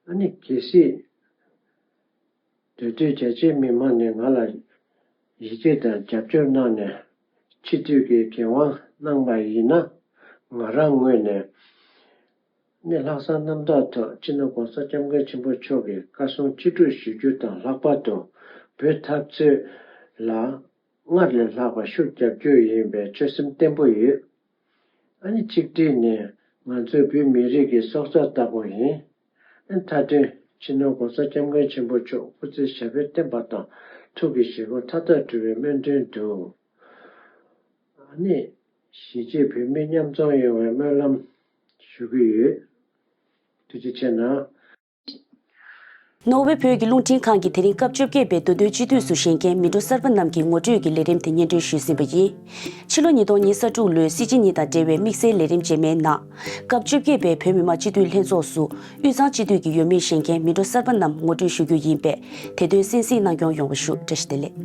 ཨ་ནི་གལ་སྲིད་འདོད་འདོད་རྒྱ་ཆེའི་མི་མང་ནས་ང་ལ་ཡིད་ཆེས་དང་རྒྱབ་སྐྱོར་གནང་ནས་སྤྱི་འཐུས་ཀྱི་འགན་དབང་གནང་བ་ཡིན་ན། ང་རང་ངོས་ནས་ནི་ལྷག་བསམ་རྣམ་དག་ཐོག་སྤྱི་ནོར་༸གོང་ས་༸སྐྱབས་མགོན་ཆེན་པོ་མཆོག་གི་བཀའ་གསུང་ཅི་སྒྲུབ་ཞུ་རྒྱུ་དང་། ལྷག་པར་དུ་བོད་འཐབ་རྩོད་ལ་སྔར་ལས་ལྷག་པ་ཤུགས་རྒྱབ་རྒྱུ་ཡིན་པའི་ཆོད་སེམས་བརྟན་པོ་ཡོད། ཨ་ནི་གཅིག་སྒྲིལ་ནི་ང་ཚོའི་བོད་མི་རིགས་ཀྱི་སྲོག་རྩ་ལྟ་བུ་ཡིན། ཨ་ནི་མཐའ་དོན་སྤྱི་ནོར་༸གོང་ས་༸སྐྱབས་མགོན་ཆེན་པོ་མཆོག་སྐུ་ཚེ་ཞབས་པད་བརྟན་པ་དང་། ཐུགས་ཀྱི་བཞེད་དགོངས་མཐའ་དག་འགྲུབ་པའི་སྨོན་འདུན་དུ། ཨ་ནི་གཞིས་བྱེས་བོད་མི་མཉམ་འཛོམས་ཡོང་བའི་སྨོན་ལམ་ཞུ་གི་ཡོད། ཐུགས་རྗེ་ཆེ་གནང་། ནོར་ཝེ་བོད་ཀྱི་རླུང་འཕྲིན་ཁང་གིས་དེ་རིང་སྐབས་བཅོ་བརྒྱད་པའི་མདོ་སྟོད་སྤྱི་འཐུས་སུ་བཞེངས་མཁན་མི་འགྲོ་གསར་པ་རྣམས་ཀྱི་ངོ་སྤྲོད་ཀྱི་ལས་རིམ་དེ་སྙན་སྒྲོན་ཞུས་ཟིན་པ་ཡིན། ཕྱི་ལོ་ཉིས་སྟོང་ཉེར་གསུམ་ལོའི་སྲིད་སྤྱི་གཉིས་དང་འབྲེལ་བའི་དམིགས་བསལ་ལས་རིམ་རྗེས་མའི་ནང་། སྐབས་བཅོ་བརྒྱད་པའི་བོད་མི་མང་སྤྱི་འཐུས་ལྷན་ཚོགས་སུ་དབུས་གཙང་སྤྱི་འཐུས་ཀྱི་འོས་མིར་བཞེངས་མཁན་མི་འགྲོ་གསར་པ་རྣམས་ངོ་སྤྲོད་ཞུ་རྒྱུ་ཡིན་པས། དེ་དོན་གསན་གཟིགས་གནང་སྐྱོང་ཡོང་བ་ཞུ། བཀྲ་ཤིས་བདེ་ལེགས།